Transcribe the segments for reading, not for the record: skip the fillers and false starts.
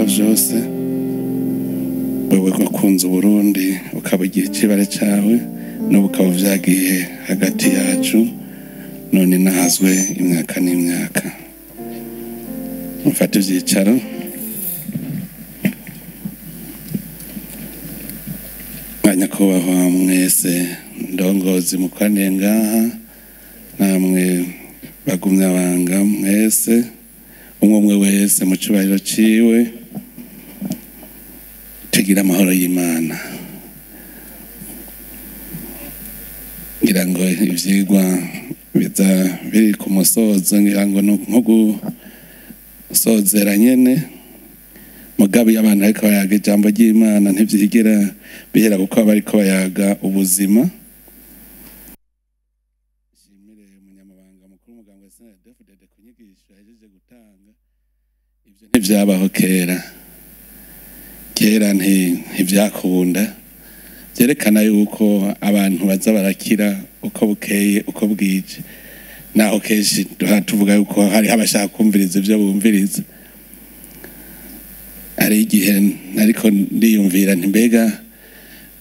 byose, wewe wakunze Uburundi ukabugira ikibare cawe n'ubu ukaba vyagiye hagati yacu, none nahazwe imyaka n'imyaka. Mufate ivyicaro. Banyakubahwa mwese ndongozi mukoraniye ngaha, namwe bagumyabanga mwese, umwe umwe wese mu cubahiro ciwe, tugira amahoro y'Imana. Ngira ngo ivyigwa biza biri ku musozo, ngira ngo nko gusozera nyene. Mugabe iyo abantu bariko bayaga ijambo ry'Imana ntivyigera bihera, kuko bariko bayaga ubuzima. Nshimire umunyamabanga mukuru w'umugambwe CNDD-FDD ku nyigisho yahejeje gutanga. Ivyo ntivyabaho kera, kera ntivyakunda. Vyerekana yuko abantu baza barakira uko bukeye uko bwije, naho kenshi tuvuga yuko hariho abashaka kumviriza ivyo bumviriza. Hari igihe ariko ndiyumvira nti mbega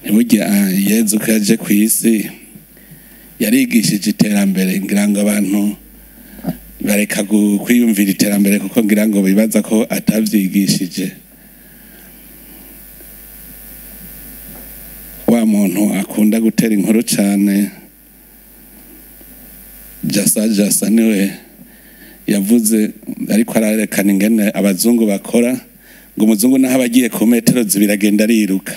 ntiburya Yezu ko yaje kw'isi yarigishije iterambere, ngira ngo abantu bareka kwiyumvira iterambere kuko ngira ngo bibaza ko atavyigishije. Wa muntu akunda gutera inkuru cane, Jasa Jasa, niwe yavuze ariko ararekana ingene abazungu bakora, ngo umuzungu naho abagiye ku metero zibiri agenda ariruka,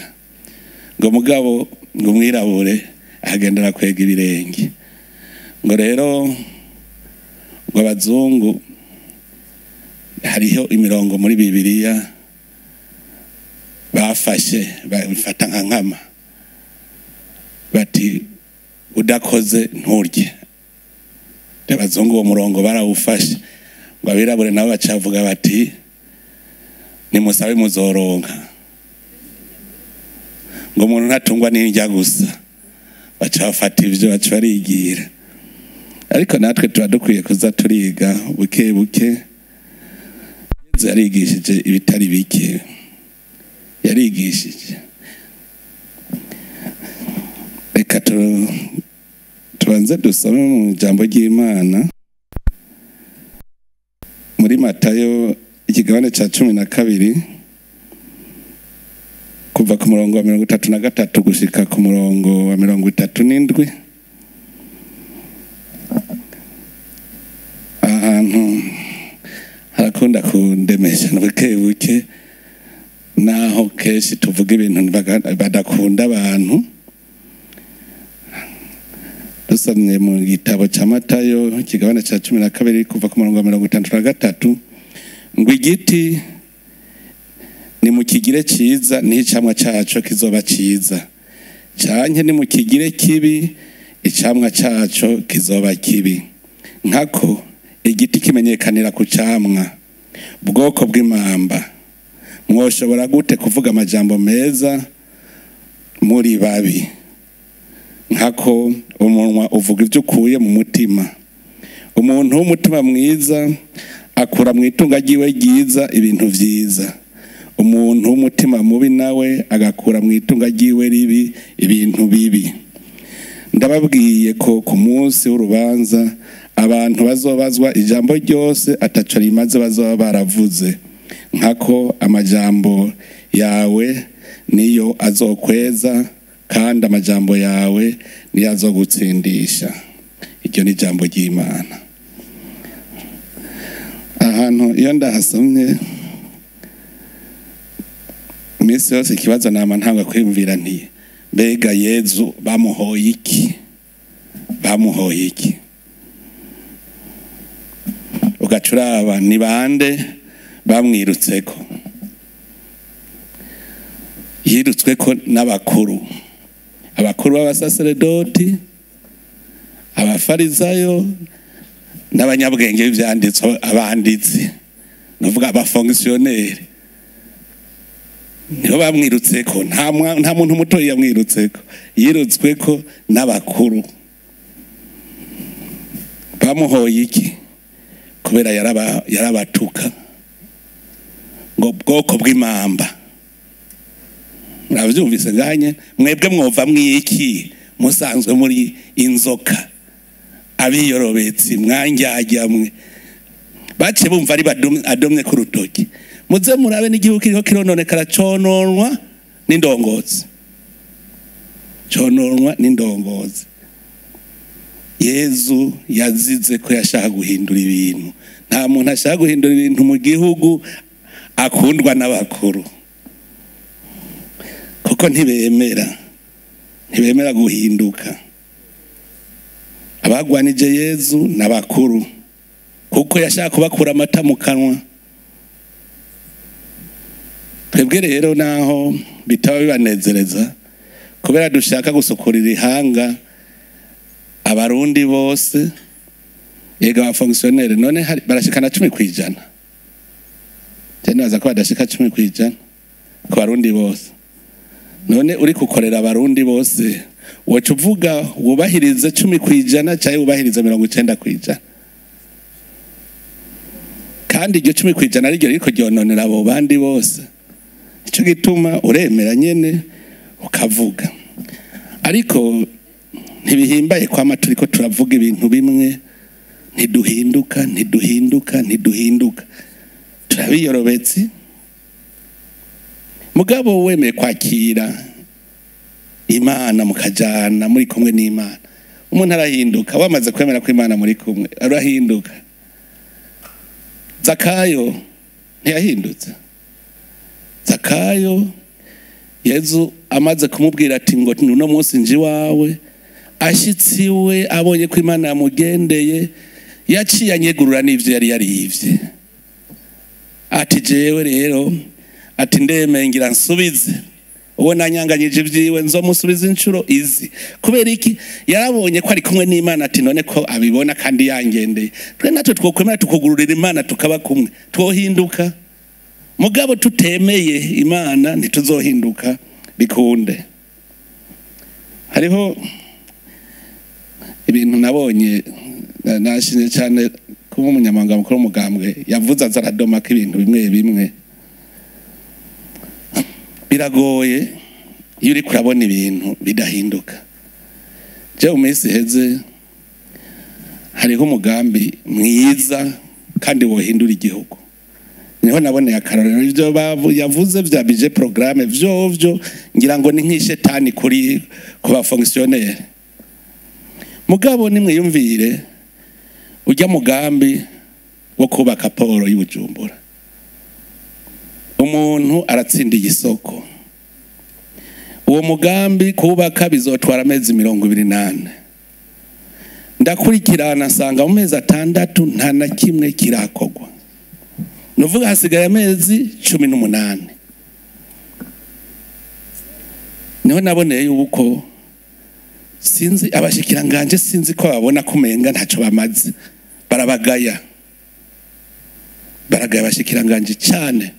ngo mugabo ngo umwirabure agenda arakwega ibirenge. Ngo rero ngo abazungu hariho imirongo muri Bibiliya bafashe bafata nka nkama, bati udakoze nturye. Abazungu uwo murongo barawufashe, ngo abirabure nabo bacavuga bati nimusabe muzoronka, ngo umuntu ntatungwa n'indya gusa. Baca bafata ivyo baca barigira. Ariko natwe tuba dukwiye kuza turiga buke buke. Yezu yarigishije ibitari bike, yarigishije. Reka tubanze dusome mu ijambo ry'Imana muri Matayo ikigabane ca 12 kuva ku murongo wa 33 gushika ku murongo wa 37. Ahantu harakunda kundemesha buke buke, naho kenshi tuvuga ibintu badakunda abantu. Dusomye mu gitabo ca Matayo ikigabane ca 12 kuva ku murongo wa 33, ngo igiti nimukigire ciza niho icamwa caco kizoba ciza, canke nimukigire kibi icamwa caco kizoba kibi. Nkako igiti kimenyekanira ku camwa. Bwoko bw'imamba, mwoshobora gute kuvuga amajambo meza muri babi? Nkako umunwa uvuga ivyo ukuye mu mutima. Umuntu w'umutima mwiza akura mu itunga ryiwe ryiza ibintu vyiza, umuntu w'umutima mubi nawe agakura mu itunga ryiwe ribi ibintu bibi. Ndababwiye ko ku munsi w'urubanza abantu bazobazwa ijambo ryose ataco rimaze bazoba baravuze. Nkako amajambo yawe niyo azokweza, kandi amajambo yawe niyo azogutsindisha. Iryo ni ijambo ry'Imana. Ahantu iyo ndahasomye iminsi yose ikibazo nama ntanga kwiyumvira nti mbega Yezu bamuhoye iki? Bamuhoye iki? Ugacuraba ni bande bamwirutseko? Yirutsweko n'abakuru, abakuru b'abasaseredoti, abafarizayo n'abanyabwenge b'ivyanditswe, abanditsi, nuvuga abafonctionnaire, nibo bamwirutseko. Nta muntu muto yamwirutseko, yirutsweko n'abakuru. Bamuhoye iki? Kubera yarabatuka. Ngo bwoko bw'imamba. Muravyumvise nganye mwebwe mwova mwiki musanzwe muri inzoka abiyorobetsi mwanjyajya mwe bace bumva ari adomye ku rutoki. Muze murabe n'igihugu kiriko kirononekara cononwa n'indongozi, cononwa n'indongozi. Yezu yazize ko yashaka guhindura ibintu. Nta muntu ashaka guhindura ibintu mu gihugu akundwa n'abakuru, kuko ntibemera guhinduka. Abagwanije Yezu n'abakuru kuko yashaka kubakura amata mu kanwa. Twebwe rero naho bitaba bibanezereza kubera dushaka gusukurira ihanga abarundi bose, yega ba fonctionnaire none barashikana 10%. Tena ko badashika 10% ku barundi bose. None uri kukorera abarundi bose woca uvuga wubahirize 10% cyangwa wubahirize 90%? Kandi iryo 10% ari ryo riko ryononera abo bandi bose. Ico gituma uremera nyene ukavuga. Ariko ntibihimbaye kwama turiko turavuga ibintu bimwe, ntiduhinduka ntiduhinduka ntiduhinduka, turabiyorobetsi. Mugabo wemeye kwakira Imana mukajana muri kumwe n'Imana, umuntu arahinduka. Wamaze kwemera ko Imana muri kumwe arahinduka. Zakayo ntiyahindutse. Zakayo Yezu amaze kumubwira ati ngo uno munsi nje iwawe, ashitsi we abonye ko Imana yamugendeye, yaciye anyegurura n'ivyo yari yarivye. Ati jewe rero, ati ndemeye ngira nsubize uwo nanyanganyije ibyiwe, nzomusubiza inshuro izi. Kubera iki? Yarabonye ko ari kumwe n'Imana, ati none ko abibona kandi yangendeye, twe natwe twokwemera tukugururira Imana tukaba kumwe, twohinduka. Mugabo tutemeye Imana ntituzohinduka bikunde. Hariho ibintu nabonye nashimye cyane kuba umunyamabanga mukuru w'umugambwe yavuze azaradoma ko ibintu bimwe bimwe biragoye iyo uri kurabona ibintu bidahinduka. Je mu minsi iheze hariho umugambi mwiza kandi wohindura igihugu, niho naboneye akarorero ivyo yavuze vya budget programme vyovyo, ngira ngo ni nk'ishetani kuri ku ba fonctionnaire. Mugabo nimwiyumvire ujya mugambi wo kubaka poro y'Ubujumbura, umuntu aratsindiye isoko. Uwo mugambi kubaka bizotwara amezi 24. Ndakurikirana nsanga mu mezi 6 nta na kimwe kirakogwa. Nuvuga hasigaye amezi 18. Niho naboneye yuko sinzi abashikiranganje, sinzi ko babona kumenga ntaco bamaze, barabagaya abashikiranganje cyane.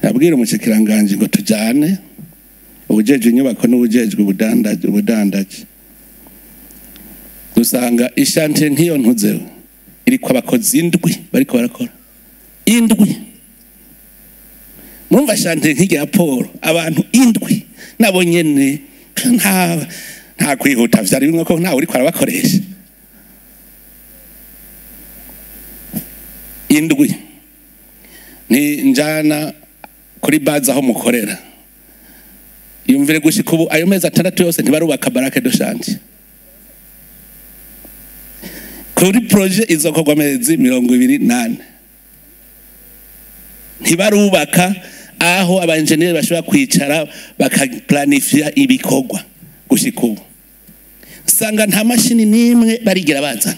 Nabwira umushikiranganje ngo tujane ubujejwe inyubako n'ubujejwe ubudandaji, dusanga ishante nk'iyo ntuzewe iriko abakozi indwi bariko barakora indwi. Murumva shante nk'irya Paul abantu indwi nabo nyene nta kwihuta vyari bimwe ko ntawe uriko arabakoresha. Indwi ni njana kuri baza aho mukorera, yumvire gushika ubu ayo mezi 6 yose ntibarubaka barake do chantier. Kuri projet izokorwa amezi 24 ntibarubaka aho aba engineer bashobora kwicara bakaplanifia ibikorwa gushika ubu. Sanga nta mashini nimwe barigira bazana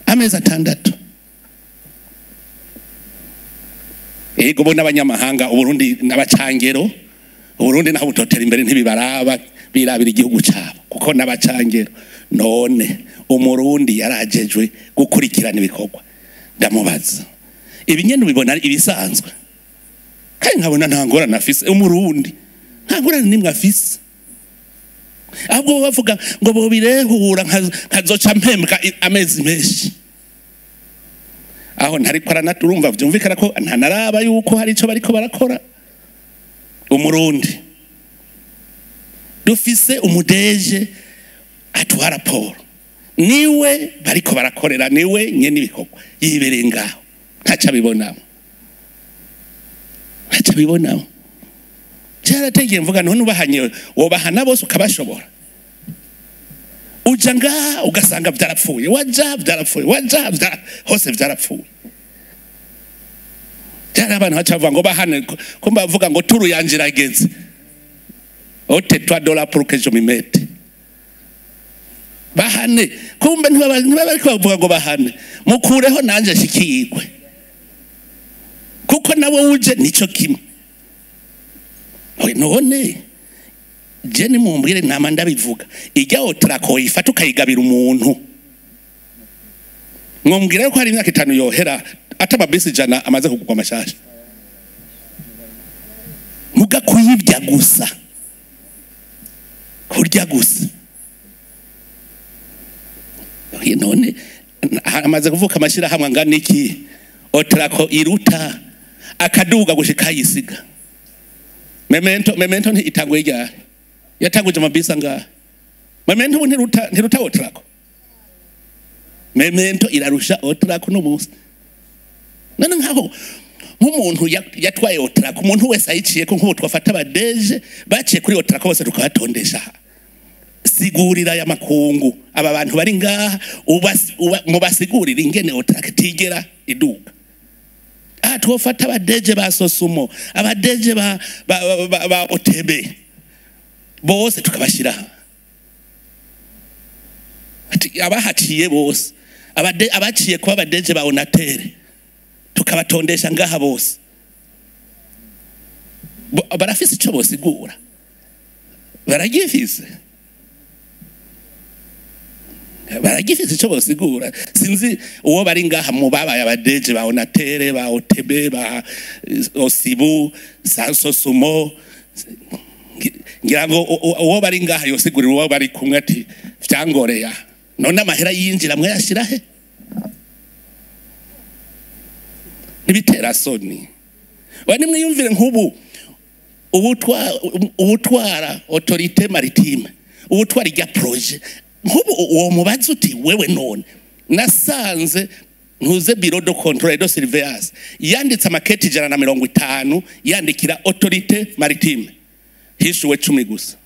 amezi 6. Ego bo n'abanyamahanga Uburundi n'abacangero, Uburundi naho butotera imbere ntibibaraba, birabira igihugu cyabo kuko n'abacangero. None umurundi yarajejwe gukurikirana ibikorwa, ndamubaza ibi nyene ubibona ibisanzwe, kandi nkabona nta ngorane afise. Umurundi nta ngorane nimwe afise, ahubwo bavuga ngo bo birehura nkazoca mpembwa amezi menshi. Aho ntariko aranaturumva vyumvikana ko ntanaraba yuko hari ico bariko barakora. Umurundi dufise umudeje atuha raporo, niwe bariko barakorera, niwe nyene ibikorwa, yibereye ngaho ntaco abibonamo, ntaco abibonamo. Cyarategeye mvuga none ubahanye wobahana bose ukabashobora. Uja ngaha ugasanga vyarapfuye, waja vyarapfuye, waja hose vyarapfuye. Cyari abantu baca bavuga ngo bahane, ko bavuga ngo turu yanje irageze, ote $3 pour que je m'y mette. Bahane kumbe ntibaba bariko bavuga ngo bahane, mukureho nanje shikirwe, kuko nawe uje nico kimwe. None je nimumbwire, nama ndabivuga, ijya otrako ifata ukayigabira umuntu, mwumvira ko hari imyaka 5 yohera atamabisi 100 amaze kugwa amashasha, muga kuyibya gusa, kurya gusa. None amaze kuvuka amashira hamwe angana iki, otrako iruta akaduga gushika yisiga. Memento itangwe ryari, yatanguje amabisi angahe? Memento ntiruta otrako. Memento irarusha otrako no munsi. None nkaho nk'umuntu yatwaye otrako, umuntu wese ayiciye ko nk'ubu twafata abadeje baciye kuri otrako bose tukabatondesha. Sigurira ya makungu aba bantu bari ngaha, mubasigurira ingene otrako itigera iduga. Twofata abadeje ba Sosumo, abadeje ba OTB bose tukabashira, abahaciye bose, abaciye kuba abadeje ba Onatere tukabatondesha ngaha bose. Barafise ico bosigura, baragifise ico bosigura. Sinzi uwo bari ngaha mu babaye abadeje ba Onatere, ba OTB, ba Osibu, Sosumo, ngira ngo uwo bari ngaha yosigurira uwo bari kumwe ati vyangoreya. None amahera yinjira mwe yashira he? Nibitera soni. Wa nimwe yumvire nk'ubu ubutwara autorité maritime, ubutwara irya projet, nk'ubu uwo mubazi uti wewe none nasanze ntuze bureau de contrôle de surveillance yanditse amaketi 150 yandikira autorité maritime, hishuwe 10 gusa.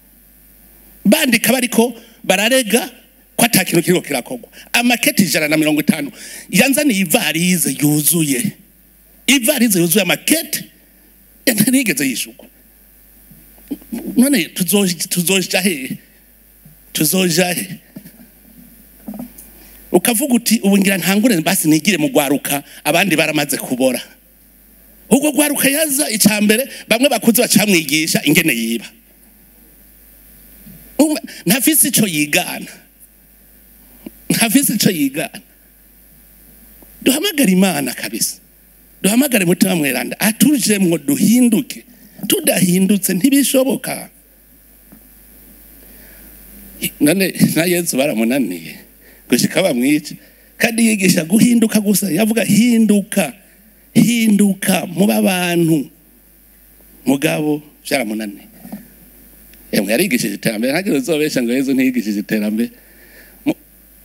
Bandika bariko bararega ko atakintu kiriko kirakogwa. Amaketi 150 yanzaniye ivarize yuzuye, ivarize yuzuye amaketi ntigeze yishurwa. None tuzoja he? Tuzoja he? Ukavuga uti ubu ngira ntangure basi nigire mu gwaruka, abandi baramaze kubora. Ubwo gwaruka yaza icambere bamwe bakuze bacamwigisha ingene yiba. Ntafise ico yigana, ntafise ico yigana. Duhamagare Imana kabisa, duhamagare Mutima Mweranda atujemwo duhinduke. Tudahindutse ntibishoboka. None na Yesu baramunaniye gushika bamwica, kandi yigisha guhinduka gusa. Yavuga hinduka, hinduka muba abantu. Mugabo byaramunaniye. Emwe yarigishije iterambere, ntagira uzobesha ngo Yesu ntiyigishije iterambere.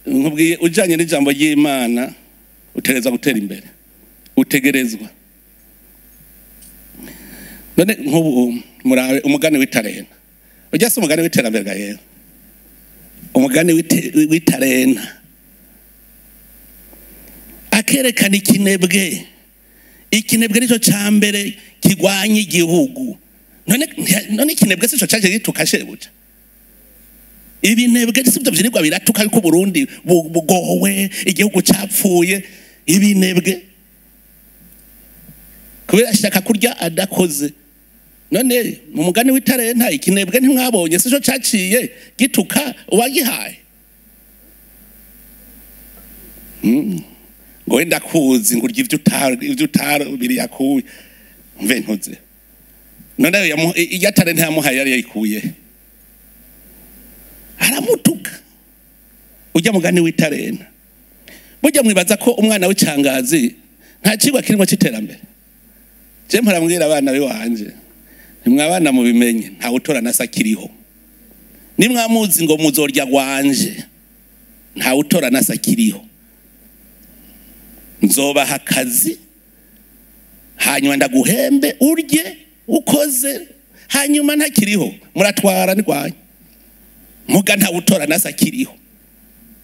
Nkubwiye ujanye n'ijambo ry'Imana utegerezwa gutera imbere, utegerezwa. None nk'ubu murabe umugani w'itarena, ujya se umugani w'iterambere ga Yesu, umugani w'itarena akerekana ikinebwe. Ikinebwe nico cambere kigwanya igihugu. None ikinebwe sico caje gituka shebuja. Ibinebwe sivyo vyirigwa biratuka yuko Burundi bugowe, igihugu capfuye. Ibinebwe kubera ashaka kurya adakoze. None mu mugani w'itarenta ikinebwe ntimwabonye sico caciye gituka uwagihaye. Ngo wenda kuzi ngo urya ivyo utaro biri yakuye mve ntuze. None irya tarenta yamuhaye yari yayikuye, aramutuka. Ujya mugani w'itarenta burya mwibaza ko umwana w'icangazi Nta cigwa kirimo c'iterambere. Je mpora abana biwanje, ntimwabana mubimenye, nta utora na sakiriho. Nimwamuzi ngo muzorya gwanje, nta utora na sakiriho. Nzobaha akazi hanyuma ndaguhembe urye ukoze, hanyuma ntakiriho muratwara nirwanya. Muga nta utora na sakiriho.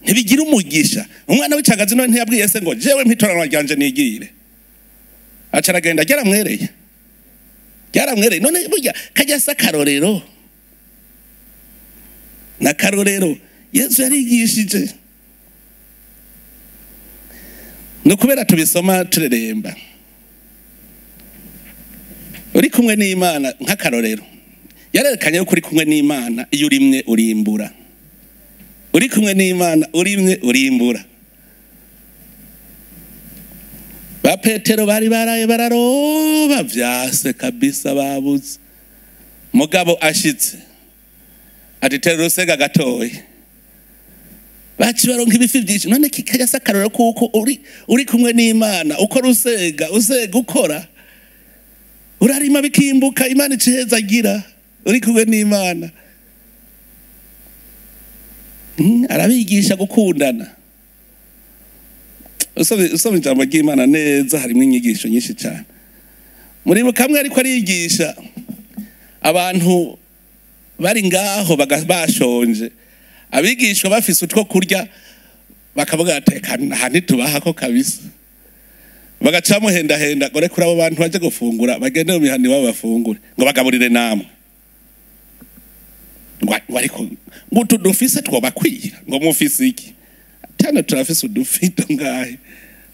Ntibigira umugisha. Umwana w'icagazi none ntiyabwiye se ngo jewe mpitoranwa ryanje nigire. Aca aragenda ryaramwereye. Ryaramwereye none burya kajya sa karorero. Na karorero Yesu yarigishije. No kubera tubisoma tureremba. Uri kumwe n'Imana nk'akarorero. Yarerekanye ko uri kumwe n'Imana iyo urimye urimbura. Uri kumwe n'Imana urimye urimbura. Ba Petero bari baraye bararoba vyase kabisa babuze. Mugabo ashitse ati tera urusega gatoyi. Baci baronka ibifi byinshi. None kikajya sakarora kuko uri kumwe n'Imana ukora usega usega ukora urarima bikimbuka, Imana iciheza agira uri kumwe n'Imana. Arabigisha gukundana. Usome ijambo ry'Imana neza, harimo inyigisho nyinshi cyane. Muri kamwe ariko arigisha abantu bari ngaho bashonje, abigishwa bafise utwo kurya bakavuga atekana ntitubaha ko kabisa. Bagaca muhenda henda gore kuri abo bantu baje gufungura bagende mu mihani babo bafungure ngo bagaburire namwe. Ngo ariko ngo tudufise twobakwira ngo mufise iki? Tano turafise udufito ngahe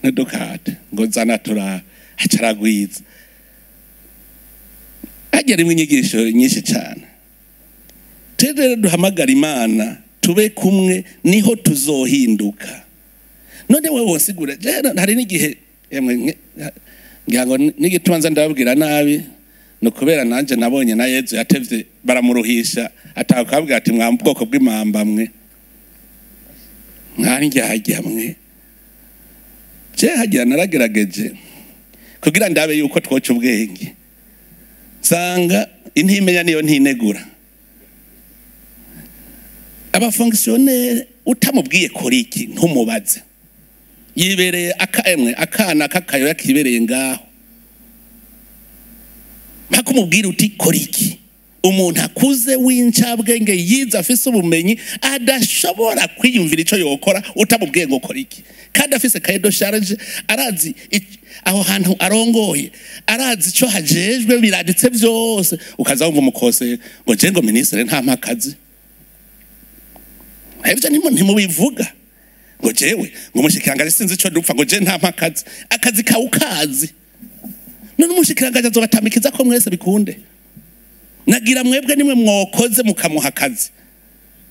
n'udukate ngo zana tura acaragwiza. Hagera imwe inyigisho nyinshi cyane. Rero duhamagara Imana tube kumwe niho tuzohinduka. None wewe wonsigura hari n'igihe ngira ngo n'igituma nza ndababwira nabi no kubera nanje nabonye na Yezu yatevye baramuruhisha atakabwira ati mwa bwoko bw'imamba mwe mwarinjya mwe. Je hagira naragerageje kugira ndabe yuko twoca ubwenge, nsanga intimenya niyo ntinegura. Abafonctionnaire utamubwiye kora iki ntumubaze, yibereye akaemwe akana kakayo yakibereye ngaho mpaka umubwira uti kora iki. Umuntu akuze w'incabwenge yize afise ubumenyi adashobora kwiyumvira ico yokora utamubwiye ngo kora iki, kandi afise cahier de charge, arazi aho hantu arongoye, arazi ico hajejwe biranditse vyose. Ukaza wumva umukose ngo je ngo ministre nta mpakazi. Ivyo ntimubivuga ngo jewe ngo umushikiranganje sinzi ico dupfa ngo je nta mpakazi. Akazi kawe ukazi. None umushikiranganje azobatamikiza ko mwese bikunde. Nagira mwebwe nimwe mwokoze mukamuha akazi,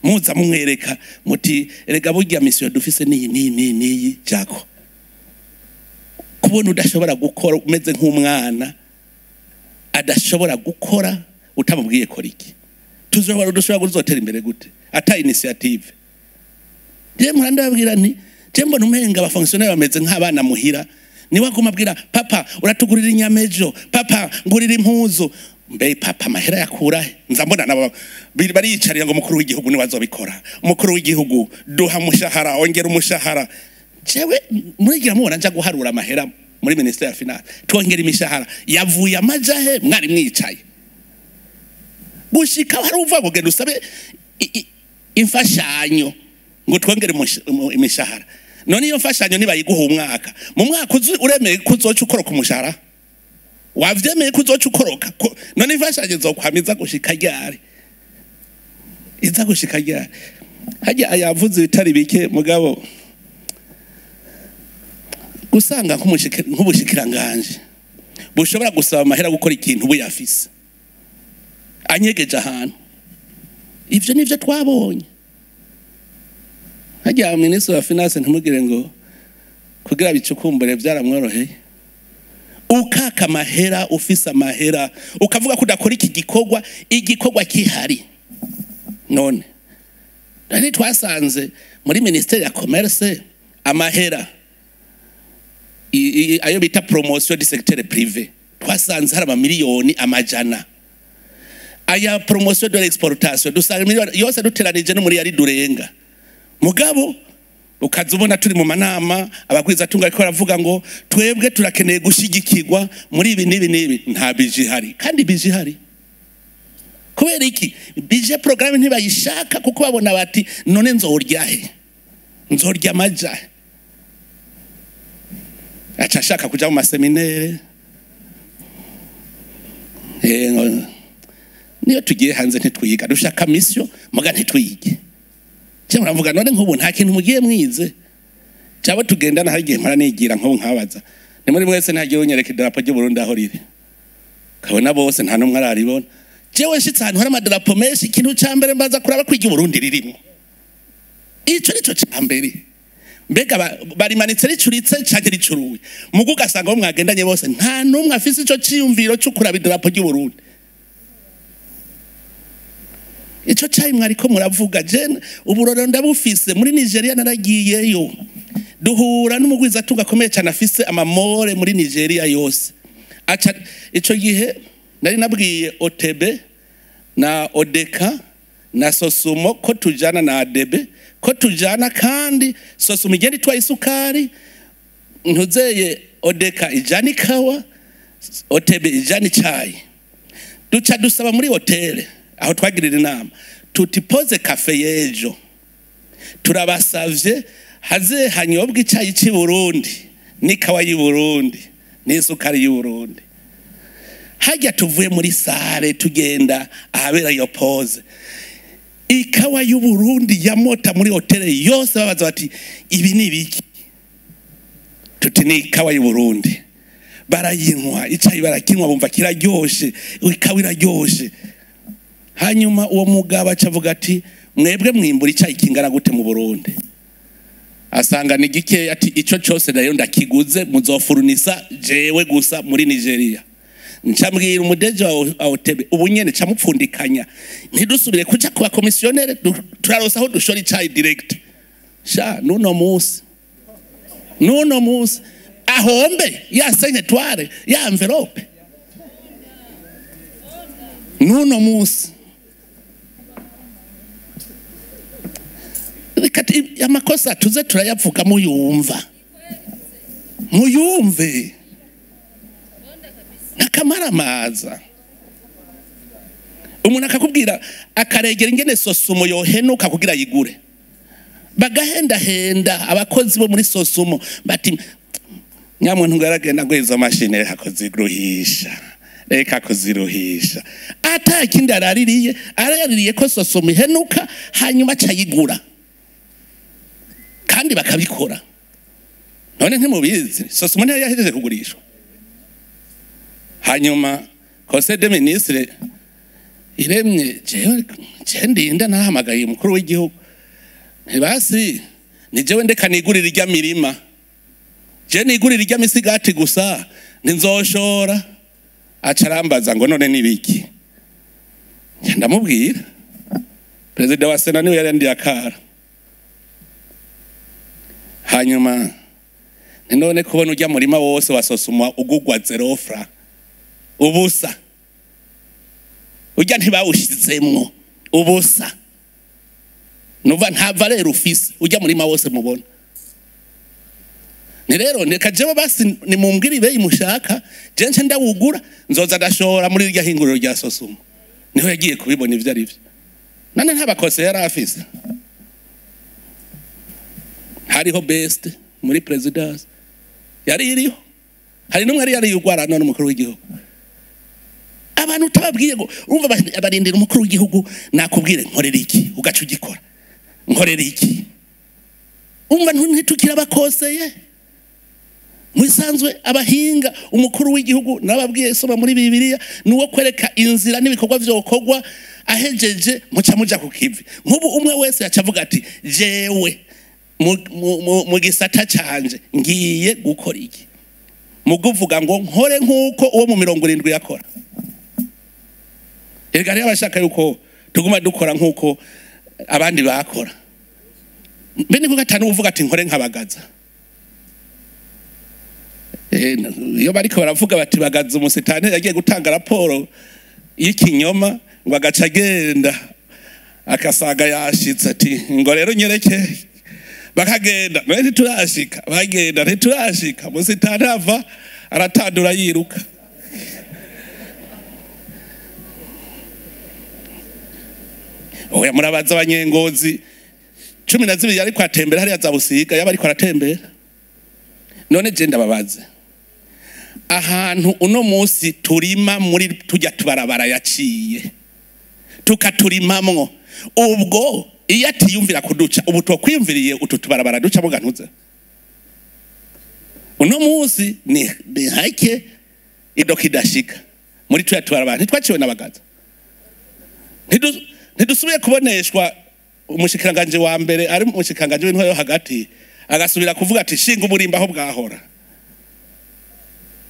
muza mumwereka muti erega burya mission dufise niyi niyi niyi niyi jako. Kubona udashobora gukora umeze nk'umwana adashobora gukora utamubwiye kora iki, tuzohora udushobora kuzotera imbere gute ata initiative. Je muranda babwira nti je mbona umenga abafonctionnaire bameze nk'abana muhira, niwe aguma abwira papa uratugurira inyamejo, papa ngurira impuzu. Mbe papa mahera yakura nza mbona nabo bariyicarira ngo umukuru w'igihugu ni wazobikora, umukuru w'igihugu duha mushahara ongera umushahara. Jewe murigira mubona nja guharura amahera muri ministère ya finance twongera imishahara yavuye amajahe mwari mwicaye gushika hari uva ngo genda usabe imfashanyo ngo twongere imishahara. None iyo mfashanyo nibayiguha umwaka mu mwaka uremeye kuzoca ukoroka umushahara, wavyemeye kuzoca ukoroka, none imfashanyo izokwamiza gushika ryari? Iza gushika ryari? Hajya yavuze bitari bike mugabo gusanga nk'ubushikiranganje bushobora gusaba amahera gukora ikintu buyafise anyegeje ahantu. Ivyo nivyo twabonye. Hajya ministre wa finance ntimugire ngo kugira bicukumbure byaramworoheye. Ukaka amahera ufise amahera ukavuga ko udakora iki gikorwa, igikorwa kihari. None nari twasanze muri ministère ya commerce amahera Ayo bita promotion du secteur privé, twasanze hari amamiliyoni amajana. Aya promotion de l'exportation, dusanga miliyoni yose duteranije no muri yari durenga. Mugabo ukaza ubona turi mu manama, abagwizatunga ariko baravuga ngo twebwe turakeneye gushigikirwa muri ibi n'ibi n'ibi, nta budget ihari. Kandi budget ihari kubera iki? Budget programme ntibayishaka, kuko babona bati none nzorya he, nzorya amaja? Aca ashaka kuja mu ma séminaires. Niyo tugiye hanze ntitwiga, dushaka mission muga ntitwige. Cyangwa muravuga none nk'ubu nta kintu mugiye mwize? Cyangwa tugendana, hari igihe mpora nigira nk'ubu nkabaza ni muri mwese ntagiye unyereka idarapo ry'u Burundi aho riri, kabona bose nta n'umwe araribona. Jewe nshitse ahantu hari amadarapo menshi, ikintu ca mbere mbaza kuraba ko iry'u Burundi ririmo. Ico nico ca mbere. Mbega barimanitse ricuritse canke ricuruye? Mugu ugasanga abo mwagendanye bose nta n'umwe afise ico ciyumviro co kuraba idarapo ry'u Burundi. Ico cayi mwariko muravuga, je uburorero ndabufise. Muri Nigeria naragiyeyo, duhura n'umugwizatunga akomeye cyane afise amamore muri Nigeria yose. Aca ico gihe nari nabwiye OTB na ODECA na Sosumo ko tujana, na ADB ko tujana, kandi Sosumo igenda itwaye isukari, ntuzeye ODECA ijana ikawa, OTB ijana icayi. Duca dusaba muri hoteli aho twagirira inama tuti pause café y'ejo turabasavye haze hanyobwa icayi c'i Burundi n'ikawa y'i Burundi n'isukari y'u Burundi. Hajya tuvuye muri salle tugenda ahabera iyo pause, ikawa y'u Burundi ya mota muri hoteli yose. Babaza bati ibi ni ibiki? Tuti ni ikawa y'u Burundi. Barayinywa, icayi barakinywa, bumva kiraryoshe, ikawa iraryoshe. Hanyuma uwo mugabo aca avuga ati mwebwe mwimbura icayi kingana gute mu Burundi? Asanga ni gikeya. Ati ico cose nayo ndakiguze, muzofurunisa jewe gusa muri Nigeria. Ncambwira umudeje wa OTB ubu nyene camupfundikanya, ntidusubire kuja ku bakomisiyonere, turaronsa aho dushora icayi direct. Sha, nuno musi ahombe ya 5 étoiles ya enveloppe, nuno musi. Reka amakosa tuze turayavuga muyumva, muyumve nakamaramaza. Umuntu akakubwira akaregera ingene Sosumo yohenuka kugira yigure, bagahendahenda abakozi bo muri Sosumo bati nyamuntu ngo yaragenda ngo izo mashini reka kuziruhisha, reka kuziruhisha. Ata kindi araririye, araririye ko Sosumo ihenuka, hanyuma acayigura. Kandi bakabikora. None ntimubizi, Sosumo ntiyari yahejeje kugurishwa? Hanyuma conseil des ministres iremye, jewe je ndinda nahamagaye umukuru w'igihugu, ntibasi ni jewe ndeka nigurira irya mirima, je nigurira irya misigati gusa, ninzoshora. Aca arambaza ngo none nibiki? Nje ndamubwira, perezida wa sena niwe yari yandiye akara. Hanyuma ni none kubona ujya murima wose wa Sosuma ugugwa 0 franc, ubusa, ujya ntibawushizemwo, ubusa, nuva nta valeur ufise ujya murima wose mubona. Ni rero ndeka jewe basi nimumbwire ibeyi mushaka, je nce ndawugura, nzoza ndashora muri irya hinguriro rya Sosuma. Niho yagiye kubibona ivyo ari vyo. None ntabakose yari afise? Hariho best muri présidence yari iriho, hari n'umwe yari yariyugwara. None umukuru w'igihugu, abantu utababwiye ngo urumva barindira umukuru w'igihugu nakubwire nkorera iki, ugaca ugikora, nkorera iki. Umva, ntitukira abakoseye musanzwe abahinga. Umukuru w'igihugu nababwiye, soma muri Bibiliya, nuwo kwereka inzira n'ibikorwa vyokorwa. Ahejeje muca muja ku kivi. Nk'ubu umwe wese yaca avuga ati jewe mu gisata canje ngiye gukora iki. Muguvuga ngo nkore nk'uko uwo mu 70 yakora. Erega rero abashaka yuko tuguma dukora nk'uko abandi bakora, mbe niko gatanu uvuga ati nkore nk'abagaza. Iyo bariko baravuga bati Bagaza umusitani yagiye gutanga raporo y'ikinyoma, ngo agaca agenda akasaga yashitse, ati ngo rero nyereke, bakagenda none ntiturashika, bagenda ntiturashika, umusitani ava aratandura yiruka. Oya, murabaza abanyengozi 12 ariko atembera hariya za Busiga, yaba ariko aratembera. None je ndababaze, ahantu uno munsi turima muri tujya tubarabara yaciye tukaturimamwo, ubwo iyo atiyumvira kuduca ubu twokwiyumviriye utu tubarabara ducamo gantuze? Uno munsi ni hake idoka idashika muri tuya tubarabara, ntitwaciwe n'Abagaza. Ntidusubiye kuboneshwa umushikiranganje wa mbere ari umushikiranganje w'intwaro yo hagati agasubira kuvuga ati shinga umurimba aho bwahora.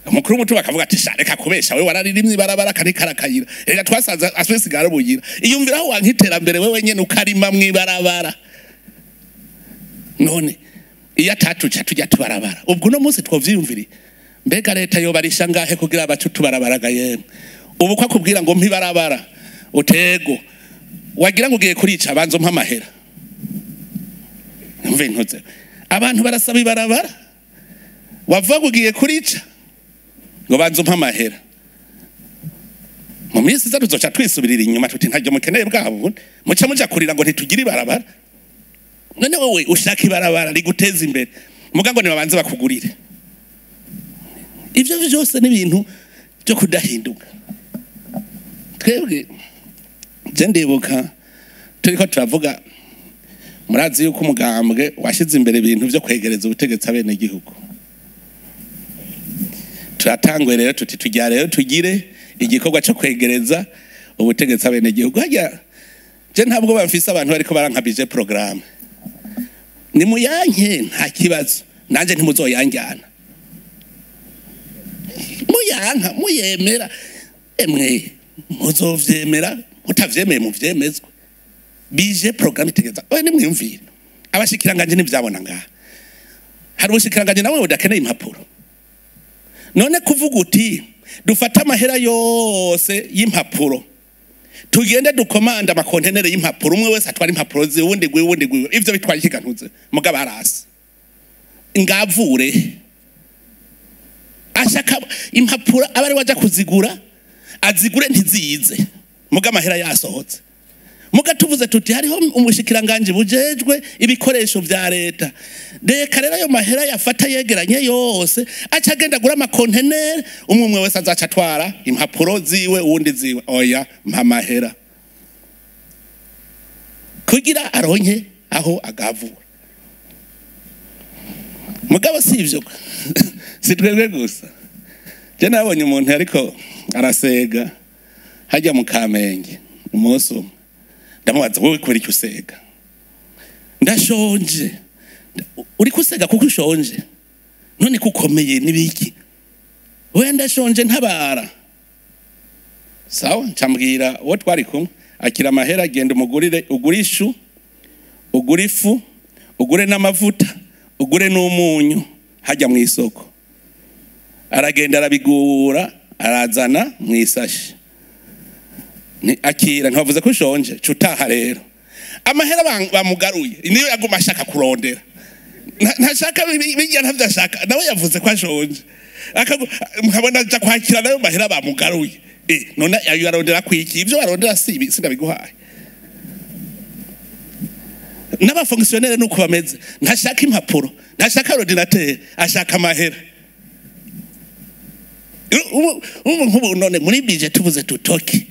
Umukuru w'umutumba akavuga ati sha reka kubesha, we wararirimye ibarabara kari karakayira, reka twasanze aswesigara bugira. Iyumvira aho wankiterambere wewe nyene ukarima mwibarabara. None iyo atatuca tujya tubarabara, ubwo uno munsi twovyiyumviriye, mbega leta yobarisha ngahe kugira abacu tubarabaraga? Yemwe, ubu ko akubwira ngo mpibarabara, utego wagira ngo ugiye kurica, abanza umpa amahera. Mve ntuze, abantu barasaba ibarabara, wavuga ngo ugiye kurica, ngo banza umpa amahera. Mu minsi iza tuzoca twisubirira inyuma tuti ntaryo mukeneye bwabo, muca muja kurira ngo ntitugire ibarabara. None wowe ushaka ibarabara riguteza imbere, muga ngo nibabanze bakugurire. Ivyo vyose ni ibintu byo kudahinduka. Twebwe je ndibuka turiko turavuga, murazi yuko umugambwe washize imbere ibintu vyo kwegereza ubutegetsi abenegihugu. Turatangwe rero tuti tujya rero tugire igikorwa cyo kwegereza ubutegetsi abenegihugu. Harya je ntabwo bamfise abantu bariko barankabije programme, ni muyanke nta kibazo, nanje ntimuzoyanjyana, muyanka muyemera, emwe muzovyemera, mutavyemeye muvyemezwe. Bije programme itegeza oya, nimwiyumvire abashikiranganje ntivyabona ngaha. Hari ubushikiranganje nawe budakeneye impapuro. None kuvuga uti dufate amahera yose y'impapuro tugende dukomanda amakontenere y'impapuro, umwe wese atwara impapuro ziwe, uwundi gwiwe, uwundi gwiwe, ivyo bitwara ikigantuze? Mugabo arasi ngavure ashaka impapuro, aba ari waja kuzigura azigure ntizize, muga amahera yasohotse. Muga tuvuze tuti hariho umushikiranganje bujejwe ibikoresho vya leta, reka rero ayo mahera yafata yegeranye yose aca agenda agura amakontenere, umwe umwe wese azaca atwara impapuro ziwe, uwundi ziwe. Oya, mpa amahera kugira aronke aho agavura. Mugabo si ivyo, si twebwe gusa. Je nabonye umuntu ariko arasega hajya mu Kamenge umunsi umwe, ndamubaza wowe kubera icyo usega? Ndashonje. Uri kusega kuko ushonje? None kukomeye nibiki? We ndashonje, ntabara. Sawa, ncambwira uwo twari kumwe, akira amahera, agenda umugurire, ugure ishu, ugure ifu, ugure n'amavuta, ugure n'umunyu hajya mu isoko. Aragenda arabigura, arazana mu isashi. Ni akira, ntibavuze ko ushonje, cutaha rero. Amahera bamugaruye niyo yaguma ashaka kurondera. Ntashaka bijya, ntavyo ashaka, nawe yavuze ko ashonje, nkabona aja kwakira nayo mahera bamugaruye. None ayo arondera kwiki? Ivyo arondera si ibi, sindabiguhaye. N'abafonctionnaire nuko bameze, ntashaka impapuro, ntashaka ordinateur, ashaka amahera. Ubu nk'ubu none muri budget tuvuze tutoke,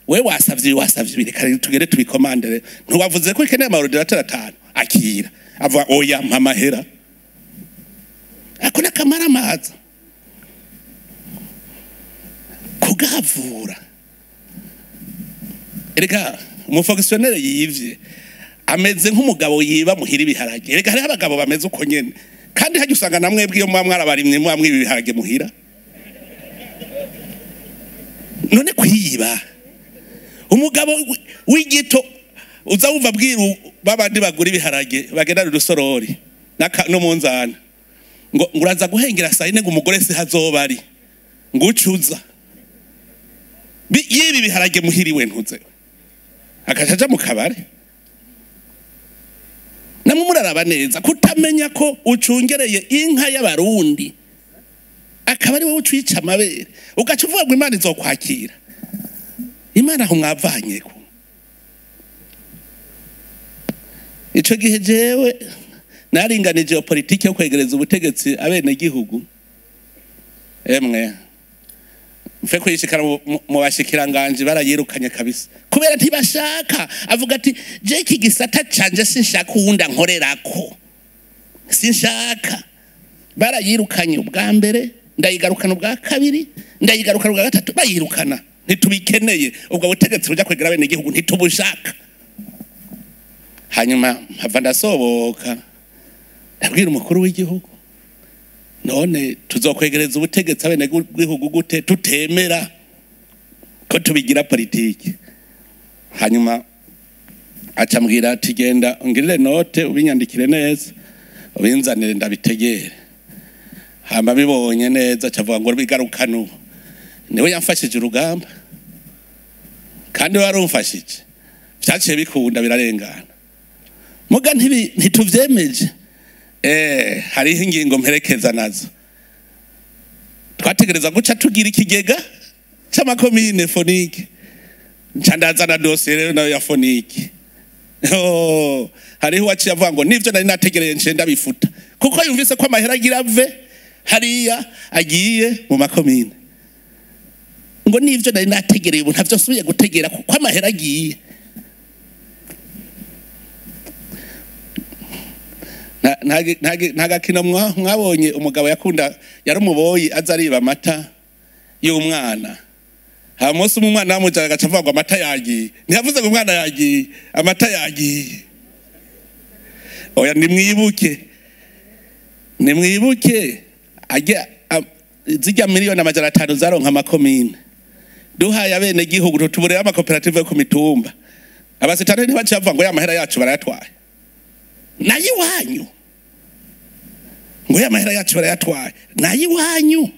we wasavye, wasavye ibi, reka tugere tubikomandere. Ntiwavuze ko ikeneye ama ordinateur 5? Akira. Avuga oya, mpa amahera. Ako nakamara amazi kugavura. Erega umufonctionnaire yivye ameze nk'umugabo yiba muhira ibiharage. Erega hariho abagabo bameze uko nyene, kandi hajya usanga namwebwe iyo muba mwarabarimye muba mwiba ibiharage muhira. None kwiba, umugabo w'igito uza wumva abwira babandi bagura ibiharage bagenda udusorori no munzana Ngo uraza guhengera saa yine ngo umugore si hazoba ari, ngo ucuza yibi biharage muhiriwe ntuze, akaca aja mu kabare. Namwe muraraba neza kutamenya ko ucungereye inka y'abarundi akaba ari wowe ucica amabere, ugaca uvuga ngo Imana izokwakira. Imana aho mwavanyeko. Ico gihe jewe naringanije iyo politiki yo kwegereza ubutegetsi abenegihugu, emwe mfe kuyishikana mu bashikiranganje barayirukanye kabisa kubera ntibashaka. Avuga ati je iki gisata canje sinshaka uwundi ankorerako, sinshaka. Barayirukanye ubwa mbere, ndayigarukana ubwa kabiri, ndayigarukana ubwa gatatu, bayirukana. Ntitubikeneye ubwo butegetsi buja kwegera abenegihugu, ntitubushaka. Hanyuma mpava ndasoboka ndabwira umukuru w'igihugu, none tuzokwegereza ubutegetsi abenegihugu gute tutemera ko tubigira politiki? Hanyuma acambwira ati genda ungirire note ubinyandikire neza ubinzanire ndabitegere. Hamba bibonye neza acavuga ngo bigarukane ubu. Niwe yamfashije urugamba kandi warumfashije, vyaciye bikunda birarengana. Muga ntituvyemeje. Hariho ingingo mperekeza nazo twategereza guca tugira ikigega c'amakomine fonike, nca ndazana dosiye rero nayo ya fonike. Oh, hariho uwaciye avuga ngo nivyo nari nategereye nce ndabifuta, kuko yumvise ko amahera agira ave hariya agiye mu makomine. Ngo nivyo nari nategereye ubu ntavyo nsubiye gutegera kuko amahera agiye. Nta gakino mwabonye umugabo yakunda yari umuboyi aza ariba amata y'umwana. Ha munsi umwana wamujana agaca avuga ngo amata yagiye. Ntiyavuze ngo umwana yagiye, amata yagiye. Oya nimwibuke, nimwibuke ajya zijya 500,000,000 zaronka amakomine. Duhaye abene gihugu tutuburera amakoperative yo ku mitumba. Abasitani ntibaciye bavuga ngo ya mahera yacu barayatwaye. Nayo iwanyu ngo ya mahera yacu barayatwaye, nayo iwanyu.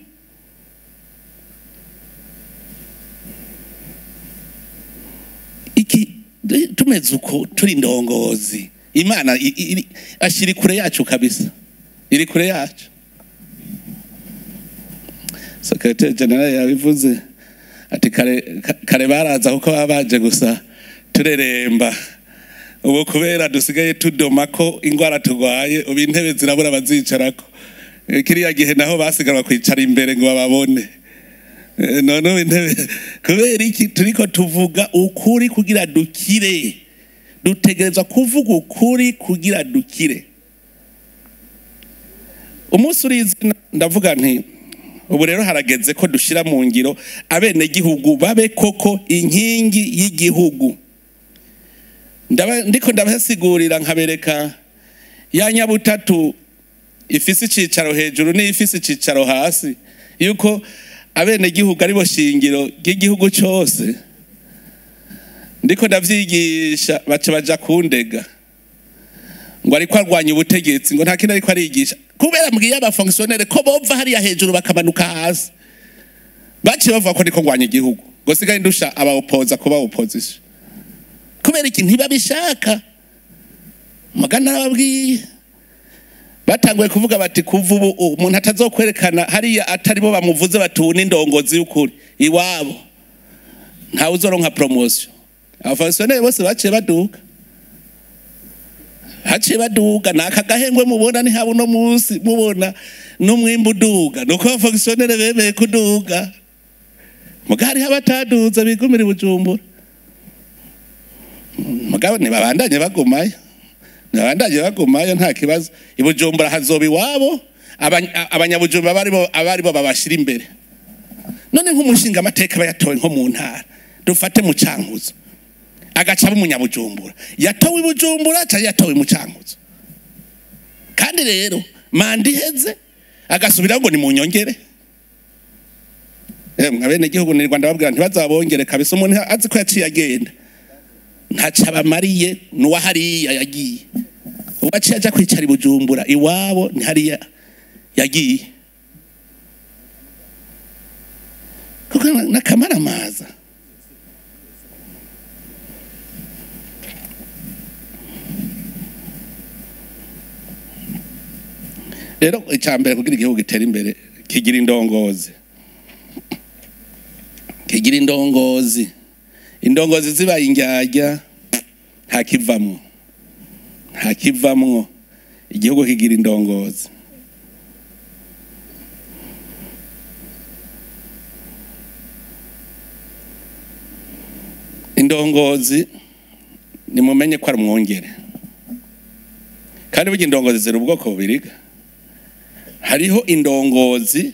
Iki tumeze uko turi indongozi, Imana ashira kure yacu kabisa, iri kure yacu. Secretary General yabivuze ati kare baraza kuko babaje gusa tureremba, ubu kubera dusigaye tudoma ko ingwara turwaye ubu intebe zirabura bazicarako. Kiriya gihe naho basigarwa kwicara imbere ngo bababone. None intebe kubera iki turiko tuvuga ukuri kugira dukire? Dutegerezwa kuvuga ukuri kugira dukire. Umunsi urizina ndavuga nti ubu rero harageze ko dushira mu ngiro abenegihugu babe koko inkingi y'igihugu. Ndiko ndabasigurira nkabereka ya nyabutatu ifise icicaro hejuru n'ifise icicaro hasi, yuko abenegihugu ari bo shingiro ry'igihugu cose. Ndiko ndavyigisha baca baja kundega ngo ariko arwanya ubutegetsi, ngo nta kintu ariko arigisha, kubera mbwiye abafonctionnaire ko bova hariya hejuru bakamanuka hasi. Baciye bavuga ko ndiko ngwanya igihugu, ngo sigaye ndusha abaopoza kuba opposition. Kubera iki ntibabishaka? Magana arababwiye batanguye kuvuga bati kuva ubu umuntu atazokwerekana hariya atari bo bamuvuze bati n'indongozi y'ukuri iwabo ntawe uzoronka promotion. Abafonctionnaire bose baciye baduka, haciye baduga. Naka gahengwe mubona ni habo no munsi mubona n'umwimbu uduga, nuko abafonctionnaire bemeye kuduga. Mugari habataduza bigumira Bujumbura. Mugabo nibabandanye bagumayo, nibabandanye bagumayo nta kibazo. Ibujumbura hazoba iwabo, abanyabujumbura abaribo babashira imbere. None nk'umushinga amateka bayatowe nko mu ntara, dufate mu Cankuzo, agaca aba umunyabujumbura, yatowe Ibujumbura cyangwa yatowe mu Cankuzo? Kandi rero manda iheze agasubira ngo ni mu nyongere. Abene gihugu ni Rwanda babwira ntibazabongere kabisa. Umuntu azi ko yaciye agenda ntaca bamariye nuwa hariya yagiye, uwaciye aja kwicara Ibujumbura iwabo ni hariya. Yagiye kuko nakamaramaza. Rero icambere kugira igihugu gitere imbere kigira indongozi. Kigira indongozi. Indongozi zibaye indyarya nta kivamwo. Nta kivamwo. Igihugu kigira indongozi. Indongozi nimumenye ko ari umwongere. Kandi burya indongozi ziri ubwoko bubiri. Hariho indongozi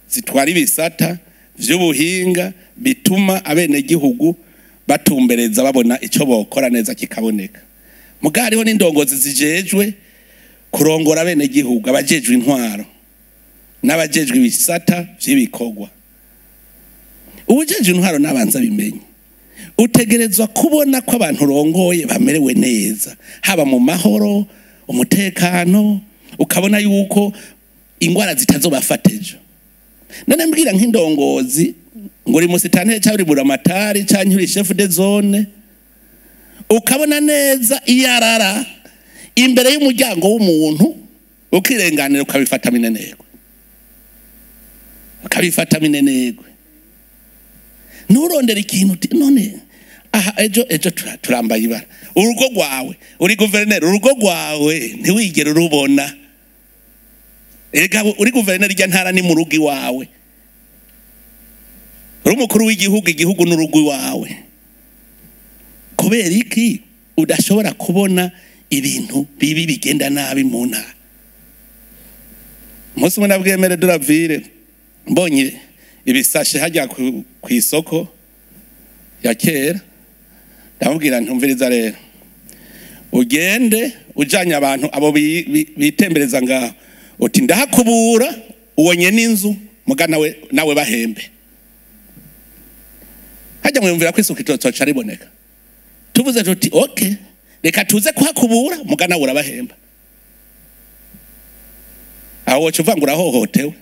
zitwara ibisata vy'ubuhinga bituma abenegihugu batumbereza babona ico bokora neza kikaboneka. Muga hariho n'indongozi zijejwe kurongora abenegihugu, abajejwe intwaro n'abajejwe ibisata vy'ibikorwa. Ubujejwe intwaro n'abanza bimenye. Utegerezwa kubona ko abantu rongoye bamerewe neza, haba mu mahoro, umutekano, ukabona yuko ingwara zitazobafata ejo. None mbwira nk'indongozi ngo uri musitanteri cyangwa uri buramatari cyangwa uri chef de zone, ukabona neza iyarara imbere y'umuryango w'umuntu, ukirenganira ukabifata minenegwe. Ukabifata minenegwe. Nturondera ikintu none aha ejo ejo turambaye ibara. Urugo rwawe uri guverineri, urugo rwawe ntiwigere urubona. Ega uri guverineri rya ntara ni mu rugo iwawe. Uri umukuru w'igihugu, igihugu n'urugo iwawe. Kubera iki udashobora kubona ibintu bibi bigenda nabi mu ntara? Umunsi umwe nabwemere Duravire mbonye ibisashe hajya ku isoko ya kera, ndamubwira ntumviriza rero, ugende ujanye abantu abo bitembereza ngaho, uti ndahakubura uwonye n'inzu muga nawe bahembe. Hajya mwumvira ko isuku itotoca riboneka. Tuvuze tuti okay, reka tuze kuhakubura muga nawe urabahemba. Aho woca uvuga ngo urahohotewe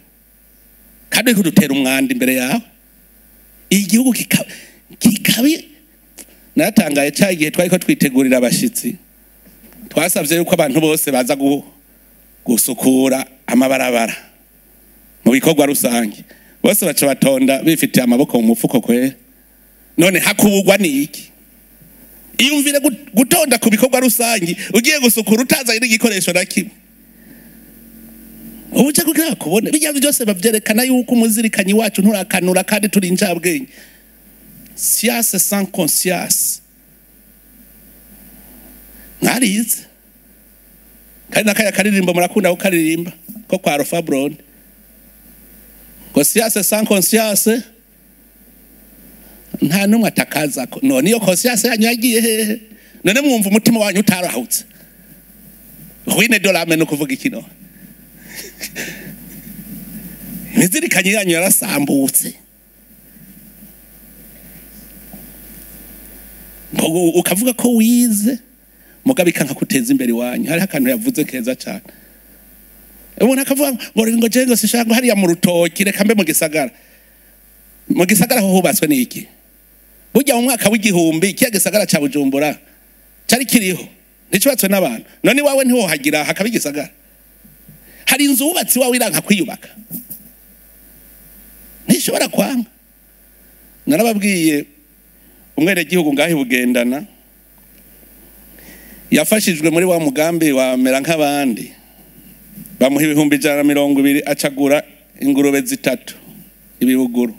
kandi uriko udutera umwanda imbere yawe. Igihugu kikabi. Naratangaye cya gihe twariko twitegurira abashitsi, twasavye yuko abantu bose baza gusukura amabarabara mu bikorwa rusange, bose baca batonda bifitiye amaboko mu mufuko kwera. None hakubugwa ni iki? Iyumvire gutonda ku bikorwa rusange ugiye gusukura utazanye n'igikoresho na kimwe. Ubuce kugira kubona bijya byose bavyerekana yuko umuzirikanyi wacu nturakanura kandi turi incabwenge. Science sans conscience. Mwarize. Kandi nakaya karirimbo murakunda kukaririmba ko kwa Alpha Blondy. Ngo science sans conscience nta numwe atakaza ko. None iyo conscience yanyu yagiye hehe? None mwumva umutima wanyu utarahutse. Ruine de l'âme no kuvuga iki no. Imizirikanye yanyu yarasambutse. Ukavuga ko wize mugabe ikanka kuteza imbere wanyu. Hari akantu yavuze keza cyane. Ubona akavuga ngo ngo jengo sishaka hariya mu rutoki reka mbe mu gisagara. Mu gisagara ho hubatswe n'iki? Burya mu mwaka w'igihumbi kiya gisagara ca Bujumbura cari kiriho, nticubatswe n'abantu. None wawe ntiwohagira hakaba igisagara. Hari inzu wubatse iwawe iranka kwiyubaka, ntishobora kwanga. Narababwiye umwenegihugu ngaho Bugendana yafashijwe muri wa mugambi wa mera nk'abandi, bamuha 120,000 acagura ingurube 3 ibibuguru.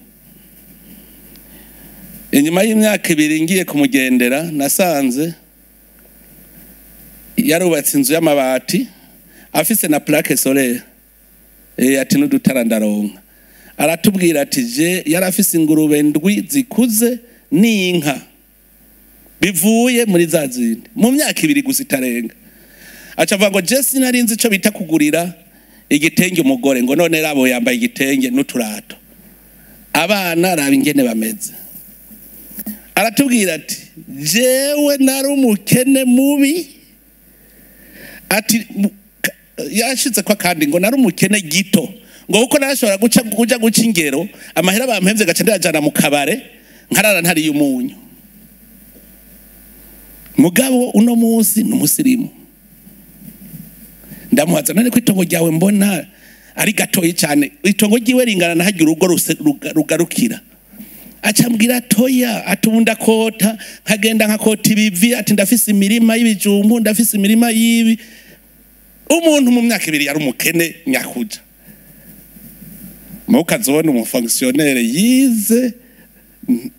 Inyuma y'imyaka 2 ngiye kumugendera nasanze yarubatse inzu y'amabati afise na plaque solaire. Ati n'udutara ndaronka. Aratubwira ati je yarafise ingurube 7 zikuze n'inka bivuye muri za zindi mu myaka 2 gusa itarenga. Aca avuga ngo je sinari nzi ico bita kugurira igitenge umugore, ngo none rabo yambaye igitenge n'uturato, abana raba ingene bameze. Aratubwira ati jewe nari umukene mubi, ati Yashize kwa kandi ngo nari umukene gito, ngo kuko narashobora guca kuja guca ingero, amahera bampemvye gaca ndayajana mu kabare nkarara ntariye umunyu. Mugabo uno munsi ni umusirimu. Ndamubaza none ko itongo ryawe mbona ari gatoyi cyane, itongo ryiwe ringana na harya urugo rugarukira. Acambwira toya, ati ubu ndakota nkagenda nkakota ibivi, ati ndafise imirima y'ibijumbu, ndafise imirima y'ibi. Umuntu mu myaka ibiri yari umukene nyakuja. Mukazobona umufonctionnaire yize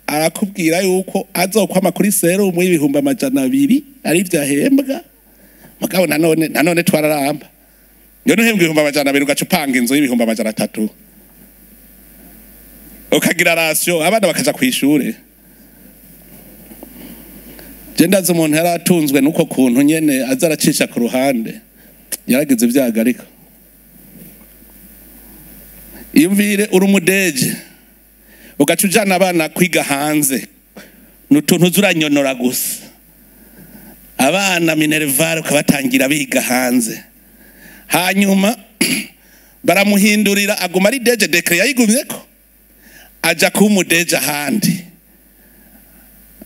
arakubwira yuko azokwama kuri serumu y'ibihumbi 200 ari vyahembwa. Mugabo nanone twararamba. None uhembwa ibihumbi 200 ugaca upanga inzu y'ibihumbi 300. Ukagira ration abana bakaja kwishure. Je ndazi umuntu yaratunzwe nuko kuntu nyene azaracisha ku ruhande. Yaragize ibyago ariko. Iyumvire uri umudeje ugaca ujana abana kwiga hanze, nutuntu zuranyonora gusa. Abana minerval ukabatangira biga hanze, hanyuma baramuhindurira aguma ari deje, décret yayigumyeko, aja kuba umudeje ahandi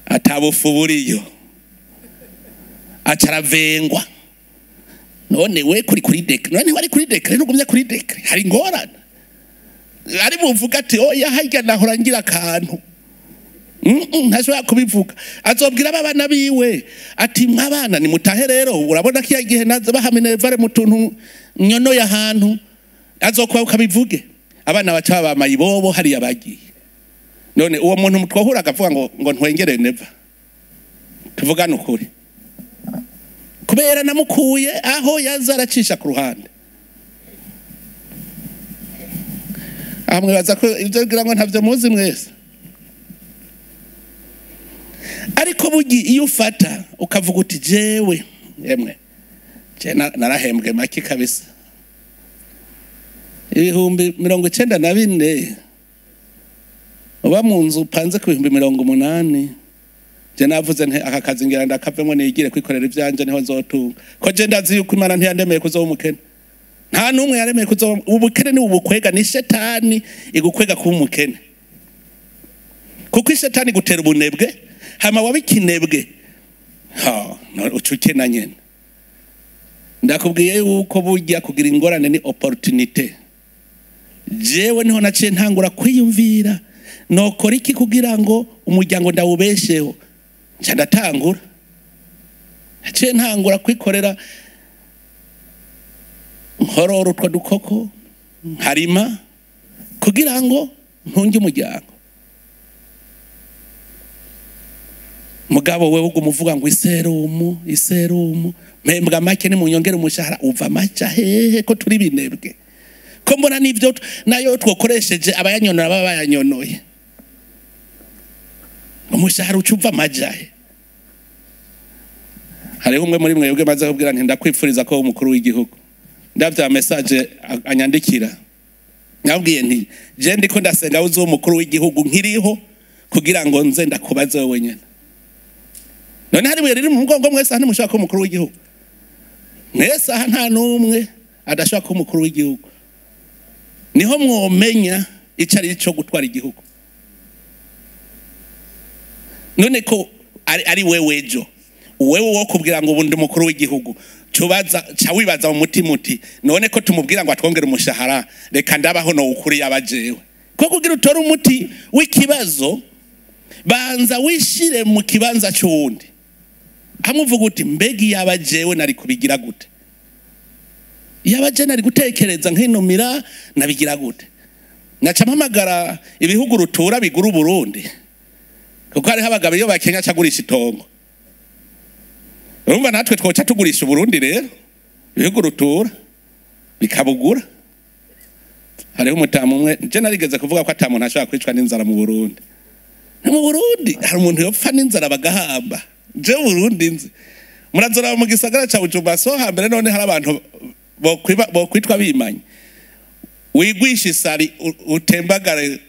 atabufu buriyo, aca aravengwa. None we kuri décret, none wari kuri décret ntugumye kuri décret, hari ingorane. Ari buvuga ati oya harya nahora ngira akantu. Ntashobora kubivuga. Azobwira abana biwe ati mwabana ni mutahe rero, urabona ko igihe naza baha minerval mu tuntu nyonoye ahantu, azokuba ukabivuge. Abana baca bamaye ibobo hariya bagiye. None uwo muntu twohura akavuga ngo ntwengere neva. Tuvugane ukuri. Kubera namukuye aho yaza aracisha ku ruhande. Amwe baza ko ibyo ngira ngo ntavyo muzi mwese. Ariko bugi iyo ufata ukavuga uti jewe emwe je narahembwe make kabisa, 94,000 uba mu nzu upanze ku 80,000. Je navuze nti aka kazi ngira ndakavemo nigire kwikorera ivyanje niho nzotunga. Ko je ndazi yuko Imana ntiyandemeye kuzoba umukene. Nta numwe yaremeye kuzoba ubukene, ni ubukwega, ni shetani igukwega kuba umukene. Kuko ishetani gutera ubunebwe, hama wabikinebwe ha ucukena nyene. Ndakubwiye yuko burya kugira ingorane ni opportunité. Jewe niho naciye ntangura kwiyumvira nokora iki kugira ngo umuryango ndawubesheho. Nca ndatangura, naciye ntangura kwikorera, nkorora utwo dukoko, nkarima kugira ngo ntunge umuryango. Mugabo wewe uguma ngo iserumu iserumu, mpembwa make ni munyongere umushahara, uva maca hehe ko turi binebwe? Ko mbona nivyo nayo twokoresheje abayanyonora baba bayanyonoye, umushahara ucuva majahe? Hariho umwe muri mwebwe maze kubwira nti ndakwipfuriza ko umukuru w'igihugu, ndavya message anyandikira, nabwiye nti je ndiko ndasenga uzo umukuru w'igihugu nkiriho kugira ngo nze ndakubaze wewe nyene. None hari buye riri mu mugongo mwese aha ntimushaka ko umukuru w'igihugu, mwese aha nta n'umwe adashaka ko umukuru w'igihugu. Niho mwomenya ico ari cyo gutwara igihugu. None ko ari wewe ejo wewe wo kubwira ngo ubundi mukuru w'igihugu, cubaza ca wibaza mu mutima uti none ko tumubwira ngo atwongere umushahara, reka ndabaho no ukuri yabajewe. Ko kugira utore umuti w'ikibazo banza wishire mu kibanza cy'uwundi, amuvuga uti mbegi yabajewe nari kubigira gute, yabaje nari gutekereza nkinumira nabigira gute. Naca mpamagara ibihugu rutura bigura Burundi, kuko hariho abagabo iyo bakenya cagurisha itongo. Urumva natwe twoca tugurisha Burundi rero, ibihugu rutura bikabugura. Hariho umutamu umwe je narigeze kuvuga ko ata muntu ashobora kwicwa n'inzara mu Burundi. Mu Burundi hari umuntu yopfa n'inzara bagahamba. Je Burundi nzi murazora mu gisagara ca Bujumbura so hambere, none hari abantu bokwitwa bimanye. Wigwisha isari utembagare,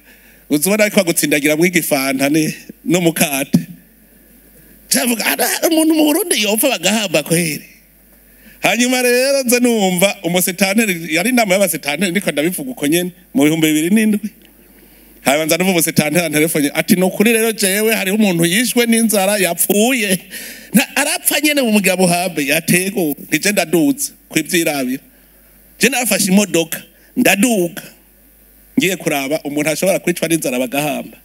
uzubona ko agutsindagira mu igifanta no mukate. Cavuga umuntu mu Burundi yopfa bagahamba kweri. Hanyuma rero nze numva umusetanteri, yari inama y'abasetanteri, ndiko ndabivuga uko nyene mu 2007. Hanyuma nza numva umusetanteri antelefone ati no kuri rero jewe hariho umuntu yishwe n'inzara yapfuye. Arapfa nyene mu mugabo habe yatego nije ndaduze kwivyirabira. Je nafashe imodoka ndaduga ngiye kuraba umuntu ashobora kwicwa n'inzara bagahamba.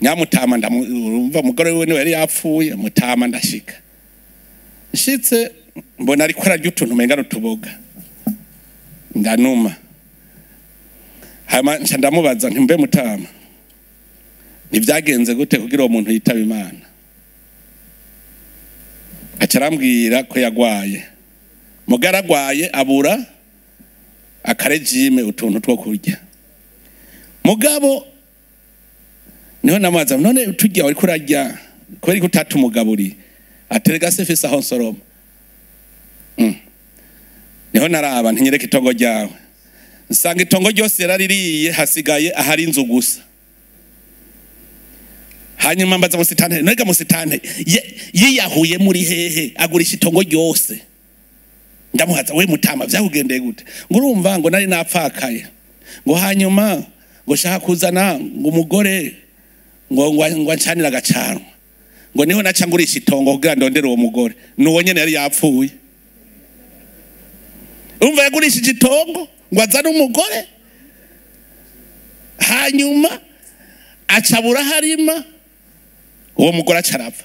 Nyamutama ndamurumva mugore we niwe yari yapfuye, mutama ndashika. Nshitse mbona ariko ararya utuntu umenga n'utuboga. Ndanuma. Hama nca ndamubaza nti mbe mutama, ntivyagenze gute kugira uwo muntu yitaba Imana? Aca arambwira ko yagwaye. Mugara agwaye abura akarejime utuntu two kurya. Mugabo niho namaza none turya uriko urarya kubera ko utatumugaburiye, aterega se fise aho nsoroma. Niho naraba ntinyereka itongo ryawe, nsanga itongo ryose yaraririye hasigaye ahari inzu gusa. Hanyuma mbaza musitante, nega musitante yiyahuye muri hehe agurisha itongo ryose? Ndamuhaza we mutama vyakugendeye gute? Ngo urumva ngo nari napfakaye, ngo hanyuma ngo shaka kuzana ngo umugore ngo ngo ancanira agacanwa, ngo niho naca ngurisha itongo kugira ndondere uwo mugore. Nuwo nyene yari yapfuye. Umva yagurishije itongo ngo azane umugore, hanyuma acabura harima uwo mugore acarapfa.